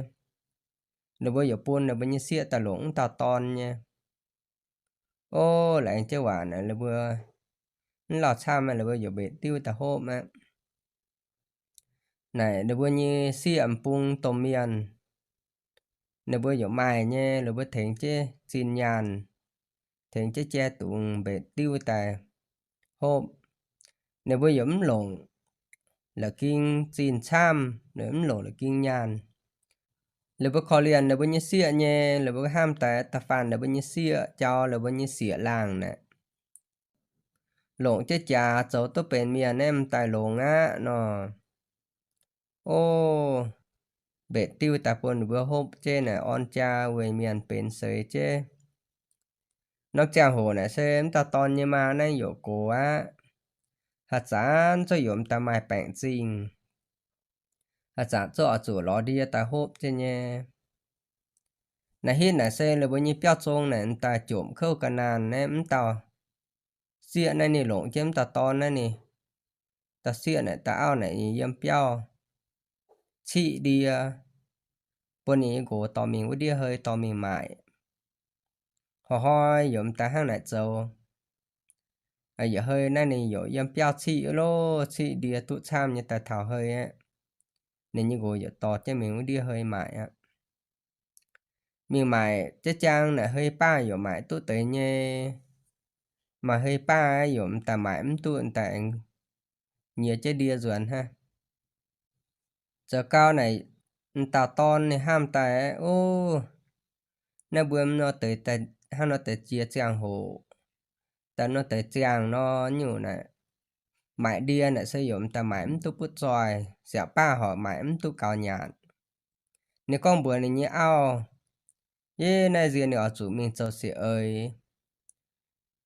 La'buo yaac bun la'buo nyei sieqv daaih longc m'dauh dorn nyei. Ov, laengz jienv waac naaic la'buo mv lauh camv aqv, la'buo yaac mbetc diuv daaih hopv aqv. Naaic ninh mbuo nyei sieqv m'bung domh mienh, ninh mbuo yaac maaih nyei, ninh mbuo tengx jienv zinh nyaanh, tengx jienv jai dungz mbetc diuv daaih hopv. Ninh mbuo yaac mv longc la'ging zinh camv, ninh mv longc la'ging nyaanh. Ninh mbuo korv-lienh ninh mbuo nyei sieqv nyei, ninh mbuo hnamv daaih da'faanh ninh mbuo nyei sieqv jauv ninh mbuo nyei sieqv-laangh naaic, longc jienv jaax zoux duqv benx mienh naaiv m'daaih longx aqv nor. Ov, mbetc diuv daaih bun ninh mbuo hopv jienv naaic orn jaa weic mienh benx seix jienv. Norm ziangh hoc naaic se m'dauh dorn nyei maa naaiv yaac gox aqv. Haaix zanc zuqc yaac m'daaih maaih baengc zingh. Haaix zanc zuqc oix zuqc lorz ndie daaih hopv jienv nyei. Naaiv hitv naaic se la'buo nyei biauv zong naaic m'daaih jomc kouv ga'naanh naaiv m'dauh sieqv naaiv ninh longc jienv m'dauh dorn naaiv ninh. Dauh sieqv naaic dauh auv naaic ninh yiem biauv ciqv ndie, bun ninh nyei nqox dorh mingh wuov ndiev hei dorh mingh maaic. Hnoi-hnoi yaac m'daaih hnangv naaic zoux. Yietc hei naaiv ninh yaac yiem biauv ciqv loh, ciqv ndie duqv camv nyei daaih taux hei aqv, ninh nyei nqox yaac dorh jienv mingh wuov ndiev hei maaic aqv. Mingh maaic jaiv jaang naaic hei baav yaac maaic duqv deix nyei. Maaih hei baav yaac m'daaih maaic mv duqv, m'daaih aengx nyiex jienv ndie nzuonx hnangv. Zoux gau naaic m'dauh dorn ninh hnamv daaih, ov, naaiv mbuo nor deix, hnangv nor deix jiex ziangh hoc, daaih nor deix ziangh nor nyungc naaic, maaic ndie naaic se yaac m'daaih maaic mv duqv butv zoih, siangx baav horc maaic mv duqv gaux nyaatc. Ninh gorngv mbuox ninh nyei auv, Yie naaiv nziex ninh oix zuqc mingh zoux siec eix.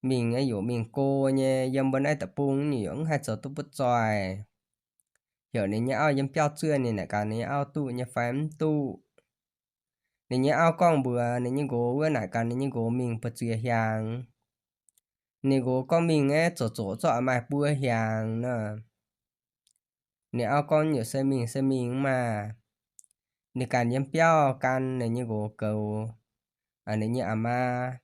Mingh yaac mingh go nyei, yiem mbuo naaiv deic-bung ninh yaac mv haih zoux duqv butv zoih. Heuc ninh nyei auv yiem biauv zuov ninh naaic gaax ninh nyei auv duqv nyei fai mv duqv. Ninh nyei auv gorngv mbuox ninh nyei nqox wuov naaic gaax ninh nyei nqox mingh buoz-ziex hiaangx. Ninh nqox gorngv mingh aeqv, zoqc zoqc zorqv maaih buo hiaangx nor. Ninh auv gorngv, Nyungc se mingh se mingh maah! Ninh ganh yiem biauv gan ninh nyei nqox goux, ninh nyei aa maa.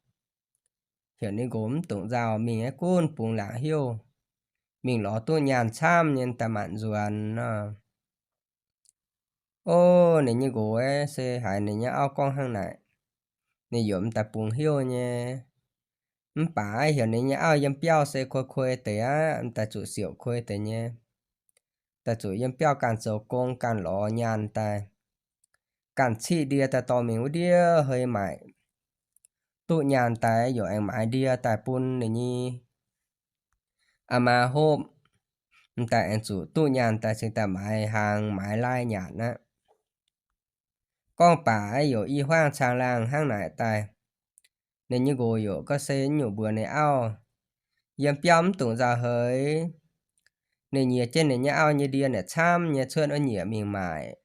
Heuc ninh nqox mv dungx nzauh, mingh aeqv, gunv bungx laangc heuv, mingh lorz duqv nyaanh camv nyei daaih maanc nzuonx nor. O, ninh nyei nqox aeqv, se haiz ninh nyei auv gorngv hnangv naaic, ninh yaac m'daaih bungx heuv nyei. Mv baac heuc ninh nyei auv yiem biauv se kuei kuei deix aqv, m'daaih zuqc siouc kuei deix nyei. Daaih zuqc yiem biauv ganh zoux gong, ganh lorz nyaanh daaih, ganh ciqv ndie daaih dorh mingh wuov ndiev hei maaic. Duqv nyaanh daaih yaac aengx maaiz ndie daaih bun ninh nyei aa maa hopv. M'daaih aengx zuqc duqv nyaanh daaih cingx daaih maaiz haang maaiz lai nyanc aqv. Gorngv baac yaac i hmuangv caangh laangh hnangv naaic daaih, ninh nyei nqox yaac gorngv se nyungc mbuox ninh auv, yiem biauv mv dungx nzauh heix. Ninh nyiex jienv ninh nyei auv nyei ndie naaic camv nyei cuotv wuov nyieqc mingh maaic.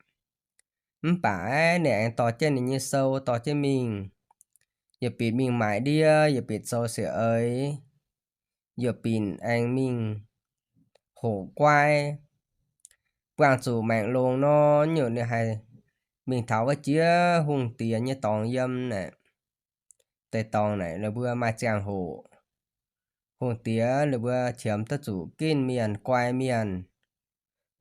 Mv baac aeqv, ninh aengx dorh jienv ninh nyei sou dorh jienv mingh, yaac bieqc mingh maaic ndie, yaac bieqc zoux siec eix, yaac bieqc aengx mingh hoqc guai. Buangh zuqc maengc longx nor, nyungc ninh haih mingh taux wuov jiex hungh diex nyei dorngx yiem naaic. Deix dorngx naaic ninh mbuo maaih ziangh hoc. Hungh diex ninh mbuo qiemx duqv zuqc ginv mienh guai mienh,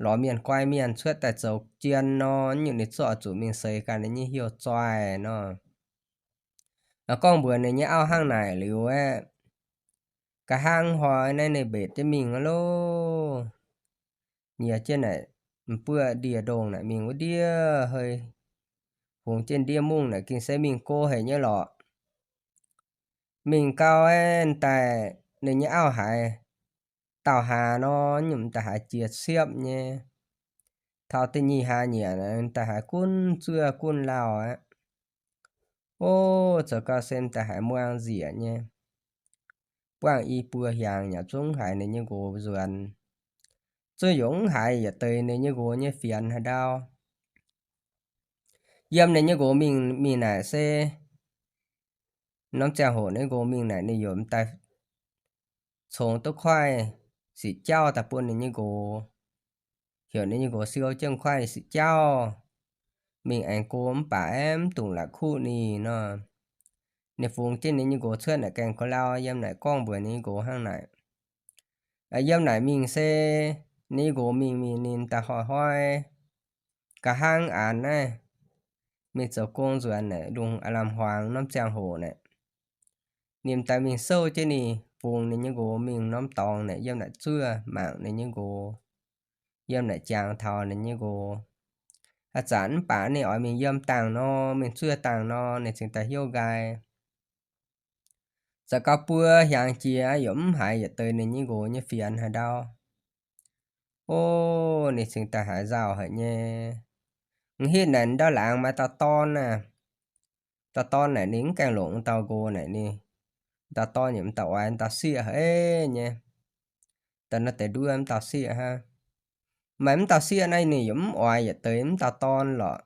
lorz mienh guai mienh cuotv daaih zoux jien nor, nyungc ninh zorqv zuqc mingh seix ganh ninh nyei heuc zoih nor. Gorngv mbuox ninh nyei auv hnangv naaic liuz aeqv, nqa'haav hnoi naaiv ninh mbenc jienv mingh loh. Nyiex jienv naaic m'buoqv ndie-ndongh naaic mingh wuov ndiev hei, fungx jienv ndiev mungv naaic gengh se mingh go haic nyei lorqc. Mingh gau aeqv, daaih ninh nyei auv haiz dauh hlaax nor, nyungc daaih haiz jiex siepv nyei. Taux da'nyeic hlaax nyanc daaih haiz gunv zuov gunv lauh aqv. O, zoux gau se m'daaih haiz muangx nziec nyei. Buangh i buo hiaangx yaac zungv haiz ninh nyei nqox nzuonx. Zungv yaac mv haiz yietc deix ninh nyei nqox nyei fienx haaix ndau. Yiem ninh nyei nqox mingh, mingh naaic se norm ziangh hoc ninh nyei nqox mingh naaic ninh yaac m'daaih congx duqv kuaaiv siqc jauv daaih bun ninh nyei nqox. Heuc ninh nyei nqox siou jienv kuaaiv siqc jauv mingh aengx go mv baac aeqv, mv dungx la'kuqv ninh nor. Ninh fungx jienv ninh nyei nqox cuotv naaic gaengh ga'lau yiem naaic gorngv mbuox ninh nyei nqox hnangv naaic. Yiem naaic mingh se ninh nyei nqox mingh mingh ninh daaih hnoi-hnoi nqa'haav aanx naaiv mingh zoux gong nzuonx naaic, lungh aav lamh hmuangx norm ziangh hoc naaic, ninh m'daaih mingh souv jienv ninh, fungx ninh nyei nqox mingh norm dorngx naaic yiem naaic zuov mangc ninh nyei nqox, yiem naaic jangx taux ninh nyei nqox. Haaix zanc mv baac ninh oix mingh yiem dangh nor, mingh zuov dangh nor, ninh cingx daaih hnyouv nqaai. Zoux gau buo hiaangx jiex yaac mv haiz yietc deix ninh nyei nqox nyei fienx haaix ndau. O, ninh cingx daaih haiz nzauh haic nyei. M'hitv naaic ndau laangz maaih dauh dorn naaic. Dauh dorn naaic ninh mv gaengh longc dauh nqox naaic ninh, dauh dorn yaac m'daaih oix dauh sieqv haic nyei. Dauh naaiv deix nduov m'dauh sieqv hnangv. Maaih m'dauh sieqv naaiv ninh yaac mv oix yietc deix m'dauh dorn lorqc.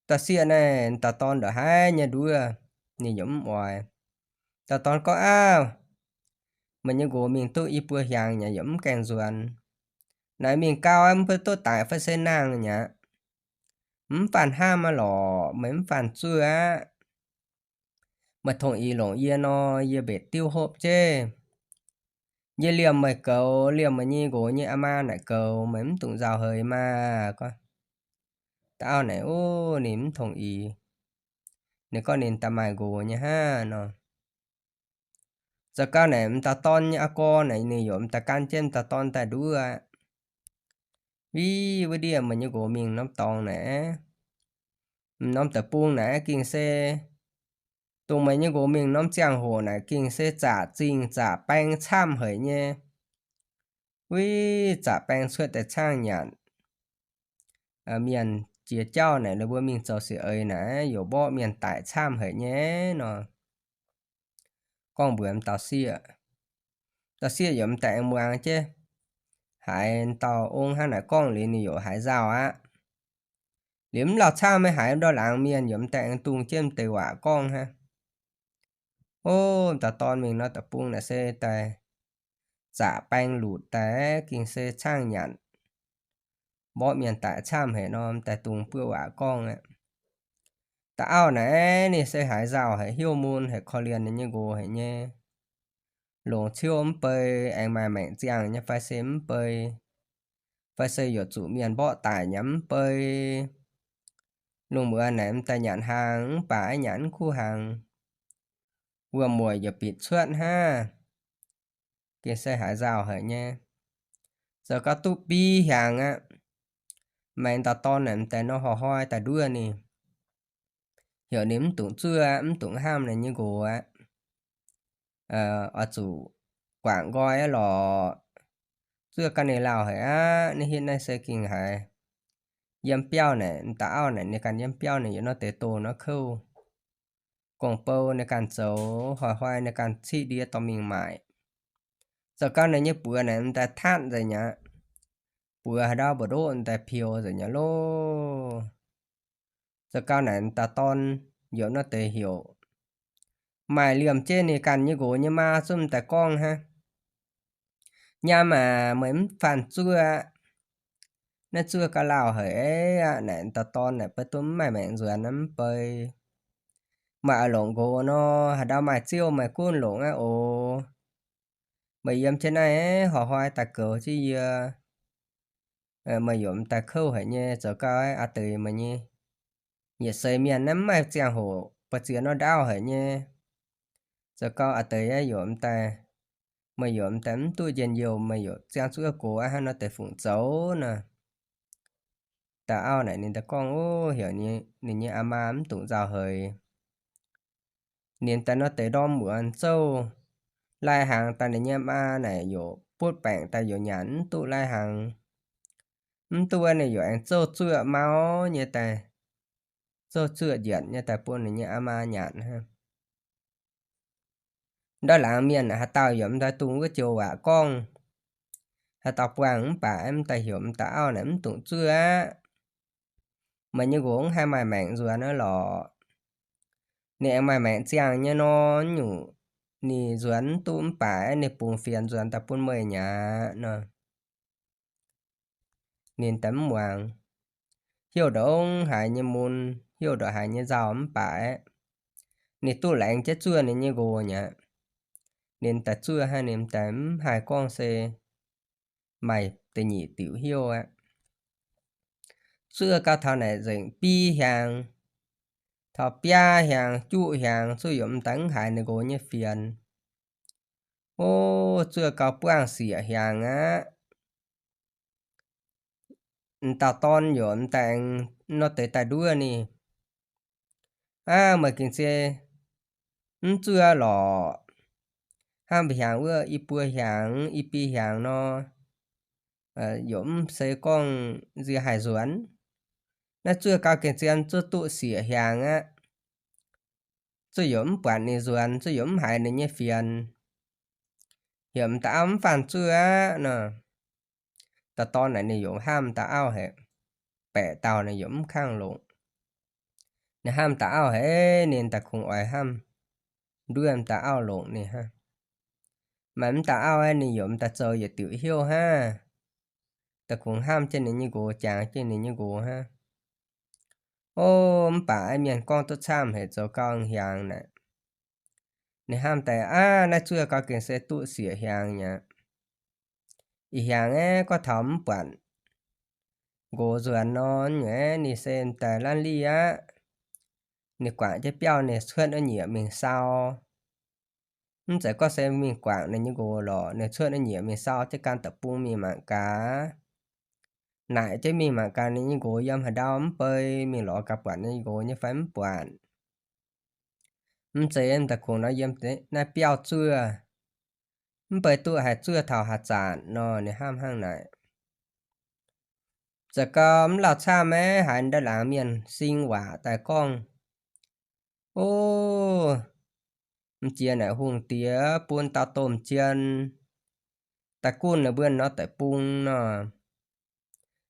Dauh sieqv naaiv dauh dorn ndongc haaix nyei nduov, ninh yaac mv oix. Dauh dorn gorngv, Auv, meih nyei nqox mingh duqv i buo hiaangx nyei yaac mv gaengh nzuonx. Naaic mingh gau mv baac duqv daic fai se nangh nyei aqv. Mv faanh hnamv aqv lorqc, meih mv faanh zuov aqv. Meih tongx ix longc yie nor, yie mbenc diuv hopv jeiv. Yie liemh meih goux, liemh meih nyei nqox nyei aa maa naaic goux, meih mv dungx nzauh heix maah! Gorngv, dauh auv naaic, o, ninh mv tongx ix. Ninh gorngv ninh daaih maaih nqox nyei hnangv nor. Zoux gau naaic m'dauh dorn nyei aa gorx naaic ninh yaac m'daaih gan jienv m'dauh dorn daaih nduov aqv. Vih wuov ndiev meih nyei nqox mingh norm dorngx naaic, m'norm deic-bung naaic gengh se, dongh meih nyei nqox mingh norm ziangh hoc naaic gengh se zaqc zingh zaqc baeng camv haic nyei. Wuov zaqc baeng cuotv daaih caangh nyanc. Mienh jiex jauv naaic, ninh mbuo mingh zoux sic eix naaic, yaac mborqv mienh daic camv haic nyei nor. Gorngv mbuox m'dauh sieqv. Dauh sieqv yaac m'daaih aengx muangx jienv haiz dauh ong hnangv naaic gorngv liuz, ninh yaac haiz nzauh aqv. Liuz mv lauh camv, maiv haiz ndortv laangz mienh yaac m'daaih aengx dungx jienv m'deix waac gorngv hnangv. O, m'dauh dorn mingh nor deic-bung naaic se daaih zaqc baeng lutc daaih, gengh se caangh nyanc, mborqv mienh daic camv haic nor, m'daaih dungx buoqv waac gorngv aqv. Dauh auv naaic ninh se haiz nzauh haic, hnyouv mun haic, korv-lienh ninh nyei nqox haic nyei. Longc ciouv mv bei, aengx maaih maengc ziangh nyei fai se mv bei, fai se yaac zuqc mienh mborqv daic nyei mv bei. Lungh muonz naaic m'daaih nyanc hnaangx mv baac aeqv, nyanc mv kuv hnaangx, wuom-mueic yaac bitc cuotv hnangv. Gengh se haiz nzauh haic nyei. Zoux gau duqv biei hnyangx aqv, maaih dauh dorn naaic m'daaih nor horh hnoi daaih nduov ninh, heuc ninh mv dungx zuov, mv dungx hnamv ninh nyei nqox aqv. Oix zuqc guangc nqoi aqv lorqc. Zuov gau ninh lauh haic aqv. Naaiv hitv naaiv se gengh haiz yiem biauv naaic, m'dauh auv naaic ninh ganh yiem biauv naaic yiem nor deix doh nor kouv, gong-bou ninh ganh zoux, horh hnoi ninh ganh ciqv ndie dorh mingh maaic. Zoux gau ninh nyei buoz naaic m'daaih tatv nzengc aqv. Buoz haaix ndau mbu'ndoqv m'daaih pieux nzengc aqv loh. Zoux gau naaic m'dauh dorn yiem nor deix heuc, maaih liemh jeiv ninh ganh nyei nqox nyei maa zungv m'daaih gorngv hnangv, Nyaam aac, meih mv faanh zuov aqv. Naaiv zuov gau lauh haic aqv. Naaic m'dauh dorn naaic beiv duqv mv maaih maengc nzuonx mv bei. Meih oix longc nqox nor, haaix ndau maaih ziouv meih gunv longc aqv oc. Meih yiem jienv naaiv horh hnoi daaih goux jienv yie, meih yaac m'daaih kouv haic nyei. Zoux gau aqv, aa deix meih nyei yietc seix mienh naaiv mv maaih ziangh hoc ba'ziex nor ndaauv haic nyei. Zoux gau aa deix aqv, yaac m'daaih, meih yaac m'daaih mv duqv njien-youh, meih yaac ziangh zuov gox aqv hnangv nor deix fungc zoux nor. Dauh auv naaic ninh daaih gorngv, o, heuc ninh nyei aa maa mv dungx nzauh haic. Ninh daaih nor deix ndorm muonz zouv lai hnaangx daaih, ninh nyei maa naaic yaac butv baengc daaih yaac nyanc mv duqv lai hnaangx. Mv duqv ninh yaac aengx zouv zuoqv mauv nyei daaih, zouv zuoqv njietc nyei daaih bun ninh nyei aa maa nyanc hnangv. Ndortv laangz mienh haaix dauh yaac m'daaih dungx wuov joux waac gorngv, haaix dauh buangh mv baac m'daaih heuc m'dauh auv naaic mv dungx zuov aqv. Meih nyei nqox mv haih maaih maengc nzuonx aqv lorqc. Ninh aengx maaih maengc ziangh nyei nor, nyungc ninh nzuonx mv duqv mv baac ninh bungx fienx nzuonx daaih bun meih nyaac nor. Ninh daaih mv muangx. Hnyouv ndongc haaix nyei mun, hnyouv ndongc haaix nyei nzauh mv baac aeqv, ninh duqv laengz jienv zuov ninh nyei nqox nyei aqv. Ninh daaih zuov hnangv, ninh daaih mv haih gorngv se maaih da'nyeic diuc hnyouv aqv. Zuov gau taux naaic nzengc biaa hnyangx, taux biaa hnyangx, juqv hnyangx, zuov yaac m'daaih mv haiz ninh nqox nyei fienx. O, zuov gau buangh siec hnyangx aqv. M'dauh dorn yaac m'daaih aengx nor deix daaih nduov ninh, Aav, meih gengh se mv zuov lorqc. Hnangv mba'hnyangx wuov i buo hnyangx, i biaa hnyangx nor, yaac mv se gorngv nziex haih nzuonx. Naaiv zuov gau gengh zien zuov duqv siec hnyangx aqv. Zuov yaac mv buatc ninh nzuonx, zuov yaac mv haiz ninh nyei fienx. Heuc m'dauh auv mv faanh zuov aqv nor. Dauh dorn naaic ninh yaac hnamv m'dauh auv haic, baeqc dauh naaic yaac mv kangv longc. Ninh hnamv m'dauh auv haic, ninh daaih kungx oix hnamv nduov m'dauh auv longc ninh hnangv. Maaih m'dauh auv aeqv, ninh yaac m'daaih zoux yietc diuc hnyouv hnangv. Daaih kungx hnamv jienv ninh nyei nqox, jangx jienv ninh nyei nqox hnangv. O, mv baac aeqv, mienh gorngv duqv camv haic, zoux gau hnyangx naaic. Ninh hnamv daaih, Aav, naaiv zuov gau gengh se duqv siec hnyangx nyei aqv. Ih hnyangx aeqv, gorngv taux mv buatc nqox nzuonx nor, nyungc aeqv, ninh se m'daaih lanv liv aqv. Ninh guangc jienv biauv, ninh cuotv wuov nyiec mingh sau. Mv zeiz gorngv se mingh guangc ninh nyei nqox lorqc, ninh cuotv wuov nyiec mingh sau jienv gan deic-bung mingh mangc gaax. Naaic jienv mingh mangc gaax ninh nyei nqox yiem haaix ndau mv bei, mingh lorz gaax buatc ninh nyei nqox nyei fai mv buatc. Mv zeiz m'daaih kungx nor yiem naaiv biauv zuov. mv baac duqv haih zuov taux haaix zanc nor, ninh hnamv hnangv naaic. Za'gau mv lauh camv aeqv, haiz nda'laangz mienh sing waac daaih gorngv, O, m'jiex naaic hungh diex bun dauh domh jien daaih gunv ninh mbuo nor deic-bung nor.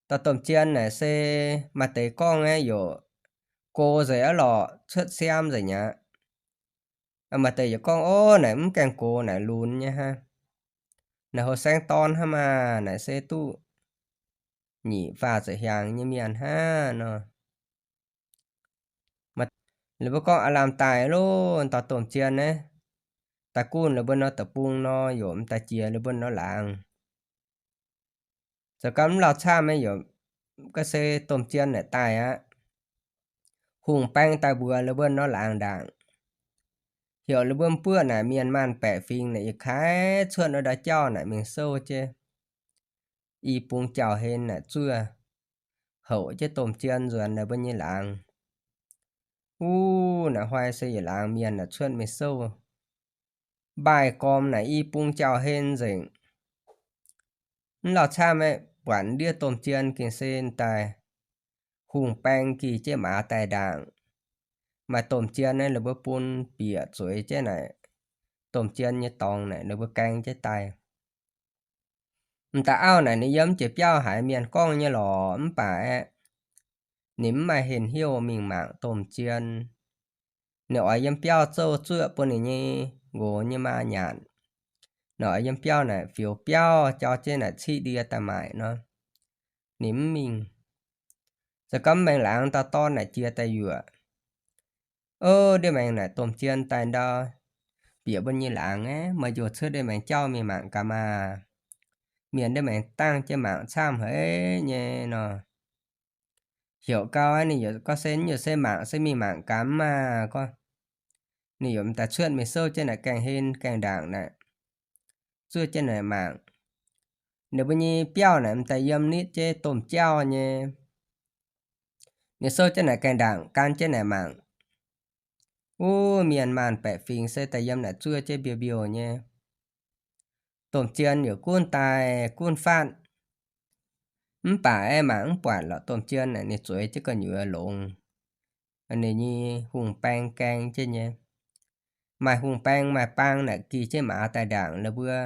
Dauh domh jien naaic se maaih deix gorngv aeqv, yaac gox nzengc aqv lorqc, cuotv siaam nzengc aqv. Maaih deix yaac gorngv, O, naaic mv gaengh gox naaic lunx nyei hnangv. Naaic houh saeng-dorn hnangv maah, naaic se duqv nyic faah ziepc hnyangx nyei mienh hnangv nor. Ninh mbuo gorngv, Aav lamh daaih loh, dauh domh jien naaiv daaih gunv ninh mbuo nor deic-bung nor, yaac m'daaih jiex ninh mbuo nor laangz. Zoux gau mv lauh camv aeqv, yaac ga'se domh jien naaic daaih aqv. Hungh baeng daaih mbuox ninh mbuo nor laangz ndaangc, heuc ninh mbuo m'buoqv naaic mienh maanh baeqc fingx naaic yietc kaaix cuotv nor ndau jauv naaic mingh souv jienv i bung jauv-hlen naaic zuov, houc jienv domh jien nzuonx ninh mbuo nyei laangz. Wuov naaic hnoi se yietc laangz mienh naaic cuotv mingh souv, mbaih gormx naaic i bung jauv-hlen nzengc. Mv lauh camv aeqv, buatc ndiev domh jien gengh se daaih hungh baeng gih jienv maaz daaih ndaangc. Maaih domh jien naaiv ninh mbuo bun bieqc zueiz jienv naaic, domh jien nyei dorngx naaic ninh mbuo gaeng jienv daaih. M'daaih auv naaic ninh yiem jiex biauv haiz mienh gorngv nyei lorqc, mv baac aeqv, ninh mv maaih henh heuc mingh mangc domh jien. Ninh oix yiem biauv zouv zuoqv bun ninh nyei nqox nyei maa nyanc. Ninh oix yiem biauv naaic fioux biauv jauv jienv naaic ciqv ndie daaih maaic nor, ninh mv mingh. Zoux gau mv maengx laangz dauh dorn naaic jiex daaih yuoqc, O, ndiev maengx naaic domh jien daaih ndau bieqc mbuo nyei laangz aeqv, meih njoux cuotv ndiev maengx jauv mingh mangc gaax maah. Mienh ndiev maengx dangh jienv mangc camv haic nyei nor. Heuc gau, ninh yaac gorngv se, Yaac se mangc se mingh mangc gaax maah, gorngv. Ninh yaac m'daaih cuotv mingh souv jienv naaic gaengh hlen gaengh ndaangc naaic, zuov jienv naaic mangc. Ninh mbuo nyei biauv naaic m'daaih yiem nitv jienv domh jauv nyei. Ninh souv jienv naaic gaengh ndaangc gan jienv naaic mangc, wuov mienh maanh baeqc fingx se daaih yiem naaic zuov jienv mbiouh mbiouh nyei. Domh jien yaac gunv daaih gunv fatv, mv baac aeqv, mangc mv buatc lorqc. Domh jien naaic ninh zueiz jienv gu'nyuoz longx, ninh nyei hungh baeng gaeng jienv nyei. Maaih hungh baeng maaih baang naaic gih jienv maaz daaih ndaangc, la'buo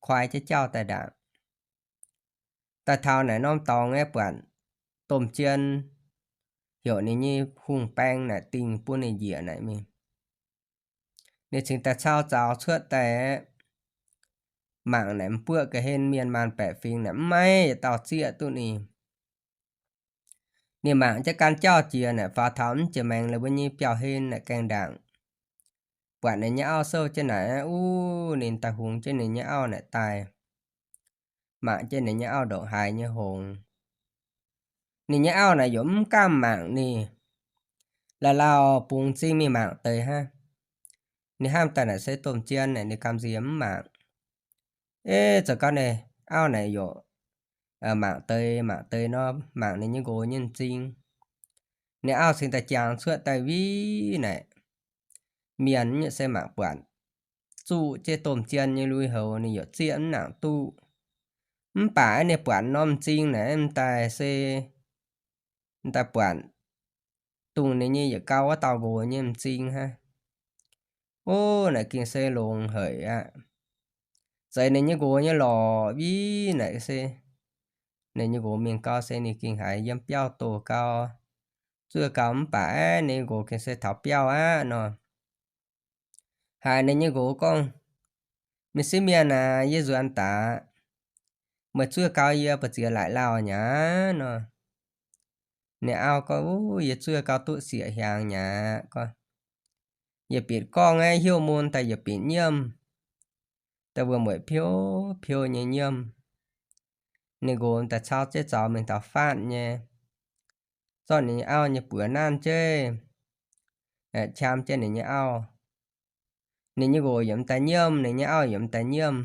kuaai jienv jauv daaih ndaangc. Daaih taux naaic norm dorngx aeqv, buatc domh jien heuc ninh nyei hungh baeng naaic dingh bun ninh njiec naaic mingh. Ninh cingx daaih cau zaux cuotv daaih aeqv, mangc naaic m'buoqv ga'hlen mienh maanh baeqc fingx naaic mv maaih yietc dauh zieqv duqv ninh. Ninh mangc jienv gan jauv jiex naaic faaux taux mv jiex maengx la'buo nyei biauv-hlen naaic gaengh ndaangc, buatc ninh nyei auv souv jienv naaic aqv. Wuov ninh daaih hungx jienv ninh nyei auv naaic daaih, mangc jienv ninh nyei auv ndongc haaix nyei hngongx. Ninh nyei auv naaic yaac mv gamh mangc ninh, lauh lauh bungx m'zing mingh mangc deix hnangv. Ninh hnamv daaih naaic se domh jien naaic ninh gamh nziex mv mangc. Eix, zoux gau ninh auv naaic yaac mangc deix mangc deix nor, mangc ninh nyei nqox nyei m'zing. Ninh auv cingx daaih jangx cuotv daaih win naaic, mienh nyei se mangc buatc, zuqv jienv domh jien nyei lui-houx ninh yaac zieqv mv nangc duqv. Mv baac ninh buatc norm m'zing naaic m'daaih se m'daaih buatc dongh ninh nyei yietc gau wuov dauh nqox nyei m'zing hnangv. Ov, naaic gengh se longx haic aqv. Zeix ninh nyei nqox nyei lorqc, win naaic se ninh nyei nqox mingh gau se ninh gengh haiz yiem biauv doh gau, zuov gau, mv baac aeqv, ninh nyei nqox gengh se taux biauv aqv nor. Haiz ninh nyei nqox gorngv, Mienh sieqv mienh aac, yie nzuonx daaih, meih zuov gau yie mbu'ziex laaic lauh nyei nor. Ninh auv gorngv, Ov, yie zuov gau duqv sieqv hnyangx nyei aqv. Gorngv, Yietc binc gorngv aeqv, hnyouv mun daaih yietc binc nyiemv, daaih wuom-mueic piou piou nyei nyiemv. Ninh nqox daaih cau jienv zaux mingh taux fatv nyei, zorqv ninh nyei auv nyei buoz nanv jienv, qam jienv ninh nyei auv. Ninh nyei nqox yaac m'daaih nyiemv, ninh nyei auv yaac m'daaih nyiemv,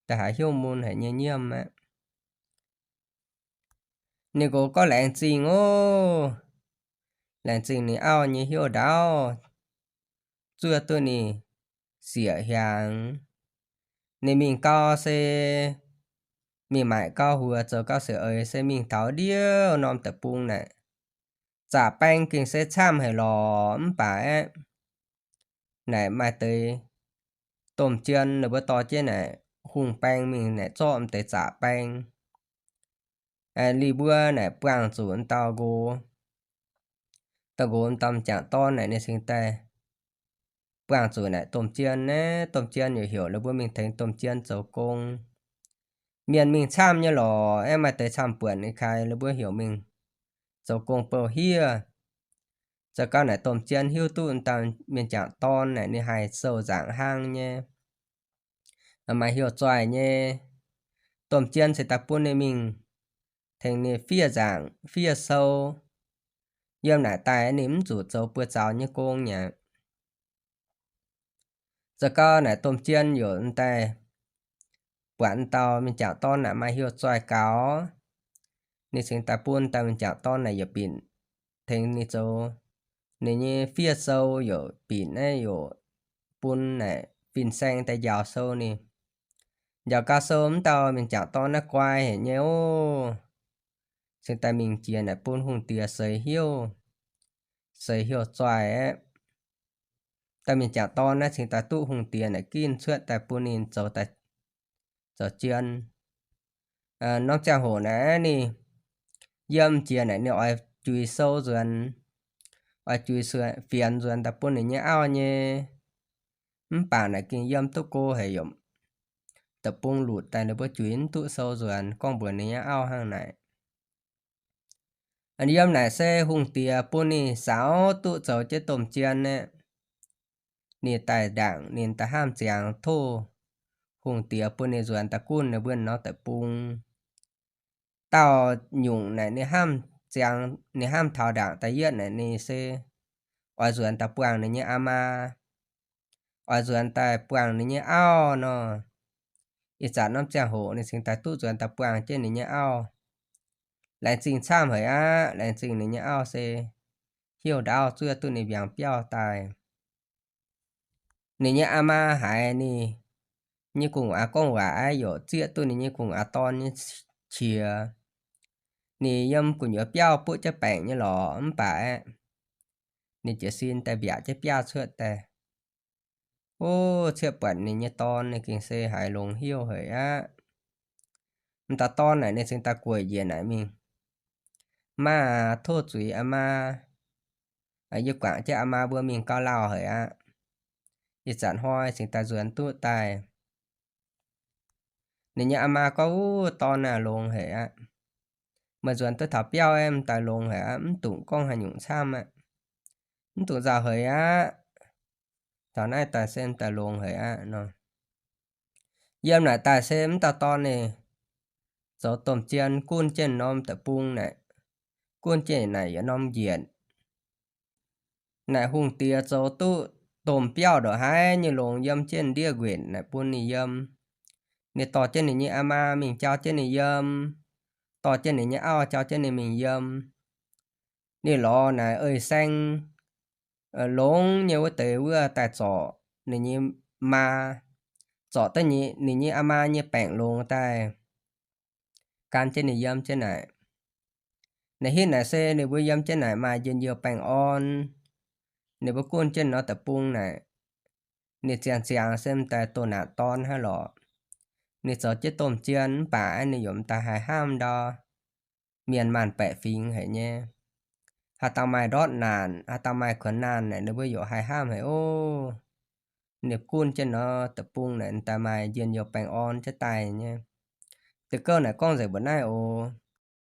daaih haiz hnyouv mun haic nyei nyiemv aqv. Ninh nqox gorngv, Laengz zingh ov, laengz zingh ninh auv nyei hnyouv ndaauv, zuov duqv ninh sieqv hnyangx. Ninh mingh gau se mingh maaic gau huox, zoux gau seix eix se mingh taux ndiev norm deic-bung naaic, zaqc baeng gengh se camv haic lorqc, mv baac aeqv, naaic maaih deix domh jien ninh mbuo dorh jienv naaic hungh baeng mingh naaic zorqv m'deix zaqc baeng. Ninh mbuo naaic buangh zuqc dauh nqox, dauh nqox dauh m'jangc dorn naaic ninh cingx daaih buangh zuqc naaic domh jien naaic, domh jien yaac heuc ninh mbuo mingh tengx domh jien zoux gong. Mienh mingh camv nyei lorqc, aeqv, maaih deix camv-buonc nyei kaaix ninh mbuo heuc mingh zoux gong bouh hiev. Zoux gau naaic domh jien hiuv duqv dauh mienh m'jangc dorn naaic ninh haih sou nzaangc hnangv nyei, maaih hiuv-zoih nyei. Domh jien cingx daaih bun ninh mingh tengx ninh fiev nzaangc fiev sou. Yiem naaic daaih ninh mv zuqc zoux buoz-zaux nyei gong aqv. Zoux gau naaic domh jien yaac daaih buatc dauh mienh m'jangc dorn naaic maaih hiuv-zoih gaux, ninh cingx daaih bun dauh mienh m'jangc dorn naaic yietc binc tengx ninh zoux ninh nyei fiev sou, yietc binc naaiv yaac bun naaic fin-saeng daaih njaaux sou ninh. Njaaux gau sou mv dauh mienh m'jangc dorn naaiv guai haic nyei oc. Cingx daaih mingh jiex naaic bun hungh diex seix hiuv, seix hiuv-zoih aeqv, dauh mienh m'jangc dorn naaiv cingx daaih duqv hungh diex naaic ginv cuotv daaih bun ninh zoux daaih zoux jien. Norm ziangh hoc naaic ninh yiem jiex naaic ninh oix juix sou nzuonx, oix juix fienx nzuonx daaih bun ninh nyei auv nyei. Mv baac naaic gengh yiem duqv go haic, yiem deic-bung lutc daaih ninh mbuo juix mv duqv sou nzuonx, gorngv mbuox ninh nyei auv hnangv naaic. Yiem naaic se hungh diex bun ninh saaux duqv zoux jienv domh jien aeqv, ninh daaih ndaangc ninh daaih hnamv ziangx tov hungh diex bun ninh nzuonx daaih gunv ninh mbuo norm deic-bung. Dauh nyungc naaic ninh hnamv ziangx, ninh hnamv taux ndaangc da'yietv naaic ninh se oix nzuonx daaih buangh ninh nyei aa maa, oix nzuonx daaih buangh ninh nyei auv nor. Ih zanc norm ziangh hoc ninh cingx daaih duqv nzuonx daaih buangh jienv ninh nyei auv. Laengz zingh camv haic aqv. Laengz zingh ninh nyei auv se hnyouv ndaauv zuov duqv ninh mbiaangx biauv daaih. Ninh nyei aa maa haiz ninh nyei gu'nguaaz gorngv waac aeqv, yaac zieqv duqv ninh nyei gu'nguaaz dorn nyei qiex. Ninh yiem gu'nyuoz biauv buov jienv baengc nyei lorqc, mv baac aeqv, ninh jiez sin daaih mbiaauc jienv biaav cuotv daaih. O, cietv buatc ninh nyei dorn, ninh gengh se haiz longx hnyouv haic aqv. M'daaih dorn naaic ninh cingx daaih gueic njiec naaic mingh, Maa aac, tov zuiz aa maa. Yie guangc jienv aa maa mbuo mingh gauh lauh haic aqv. Ih zanc hnoi cingx daaih nzuonx duqv daaih. Ninh nyei aa maa gorngv, Wuov dorn aah, longx haic aqv. Meih nzuonx duqv taux biauv aeqv, m'daaih longx haic aqv, mv dungx gorngv haaix nyungc camv aqv. Mv dungx nzauh haic aqv. Taux naaiv daaih se m'daaih longx haic aqv nor. Yiem naaic daaih se m'daaih dorn ninh zoux domh jien gunv jienv norm deic-bung naaic, gunv jienv naaic yietc norm njiec. Naaic hungh diex zoux duqv domh biauv ndongc haaix nyei longx yiem jienv ndiev nquenc naaic bun ninh yiem. Ninh dorh jienv ninh nyei aa maa mingh jauv jienv ninh yiem, dorh jienv ninh nyei auv jauv jienv ninh mingh yiem. Ninh lorz naaic eix saeng longx nyei wuov deix wuov daaih zorc ninh nyei maa, zorc duqv ninh nyei aa maa nyei baengc longx daaih gan jienv ninh yiem jienv naaic. Naaic hitv naaic se ninh mbuo yiem jienv naaic maaih njien-youh baengh orn. Ninh mbuo gunv jienv norm deic-bung naaic, ninh ziangh ziangx se m'daaih doh naanc dorn hnangv lorqc. Ninh zoux jienv domh jien mv baac ninh yaac m'daaih haih hnamv ndau mienh maanc baeqc fingx haic nyei. Haaix dauh maaih ndortv naanc, haaix dauh maaih kuonx naanh naaic ninh mbuo yaac haih hnamv haic oc. Ninh gunv jienv norm deic-bung naaic m'daaih maaih njien-youh baengh orn jienv daaih nyei. Deix gouv naaic gorngv nzengc mbuoqc naaiv oc.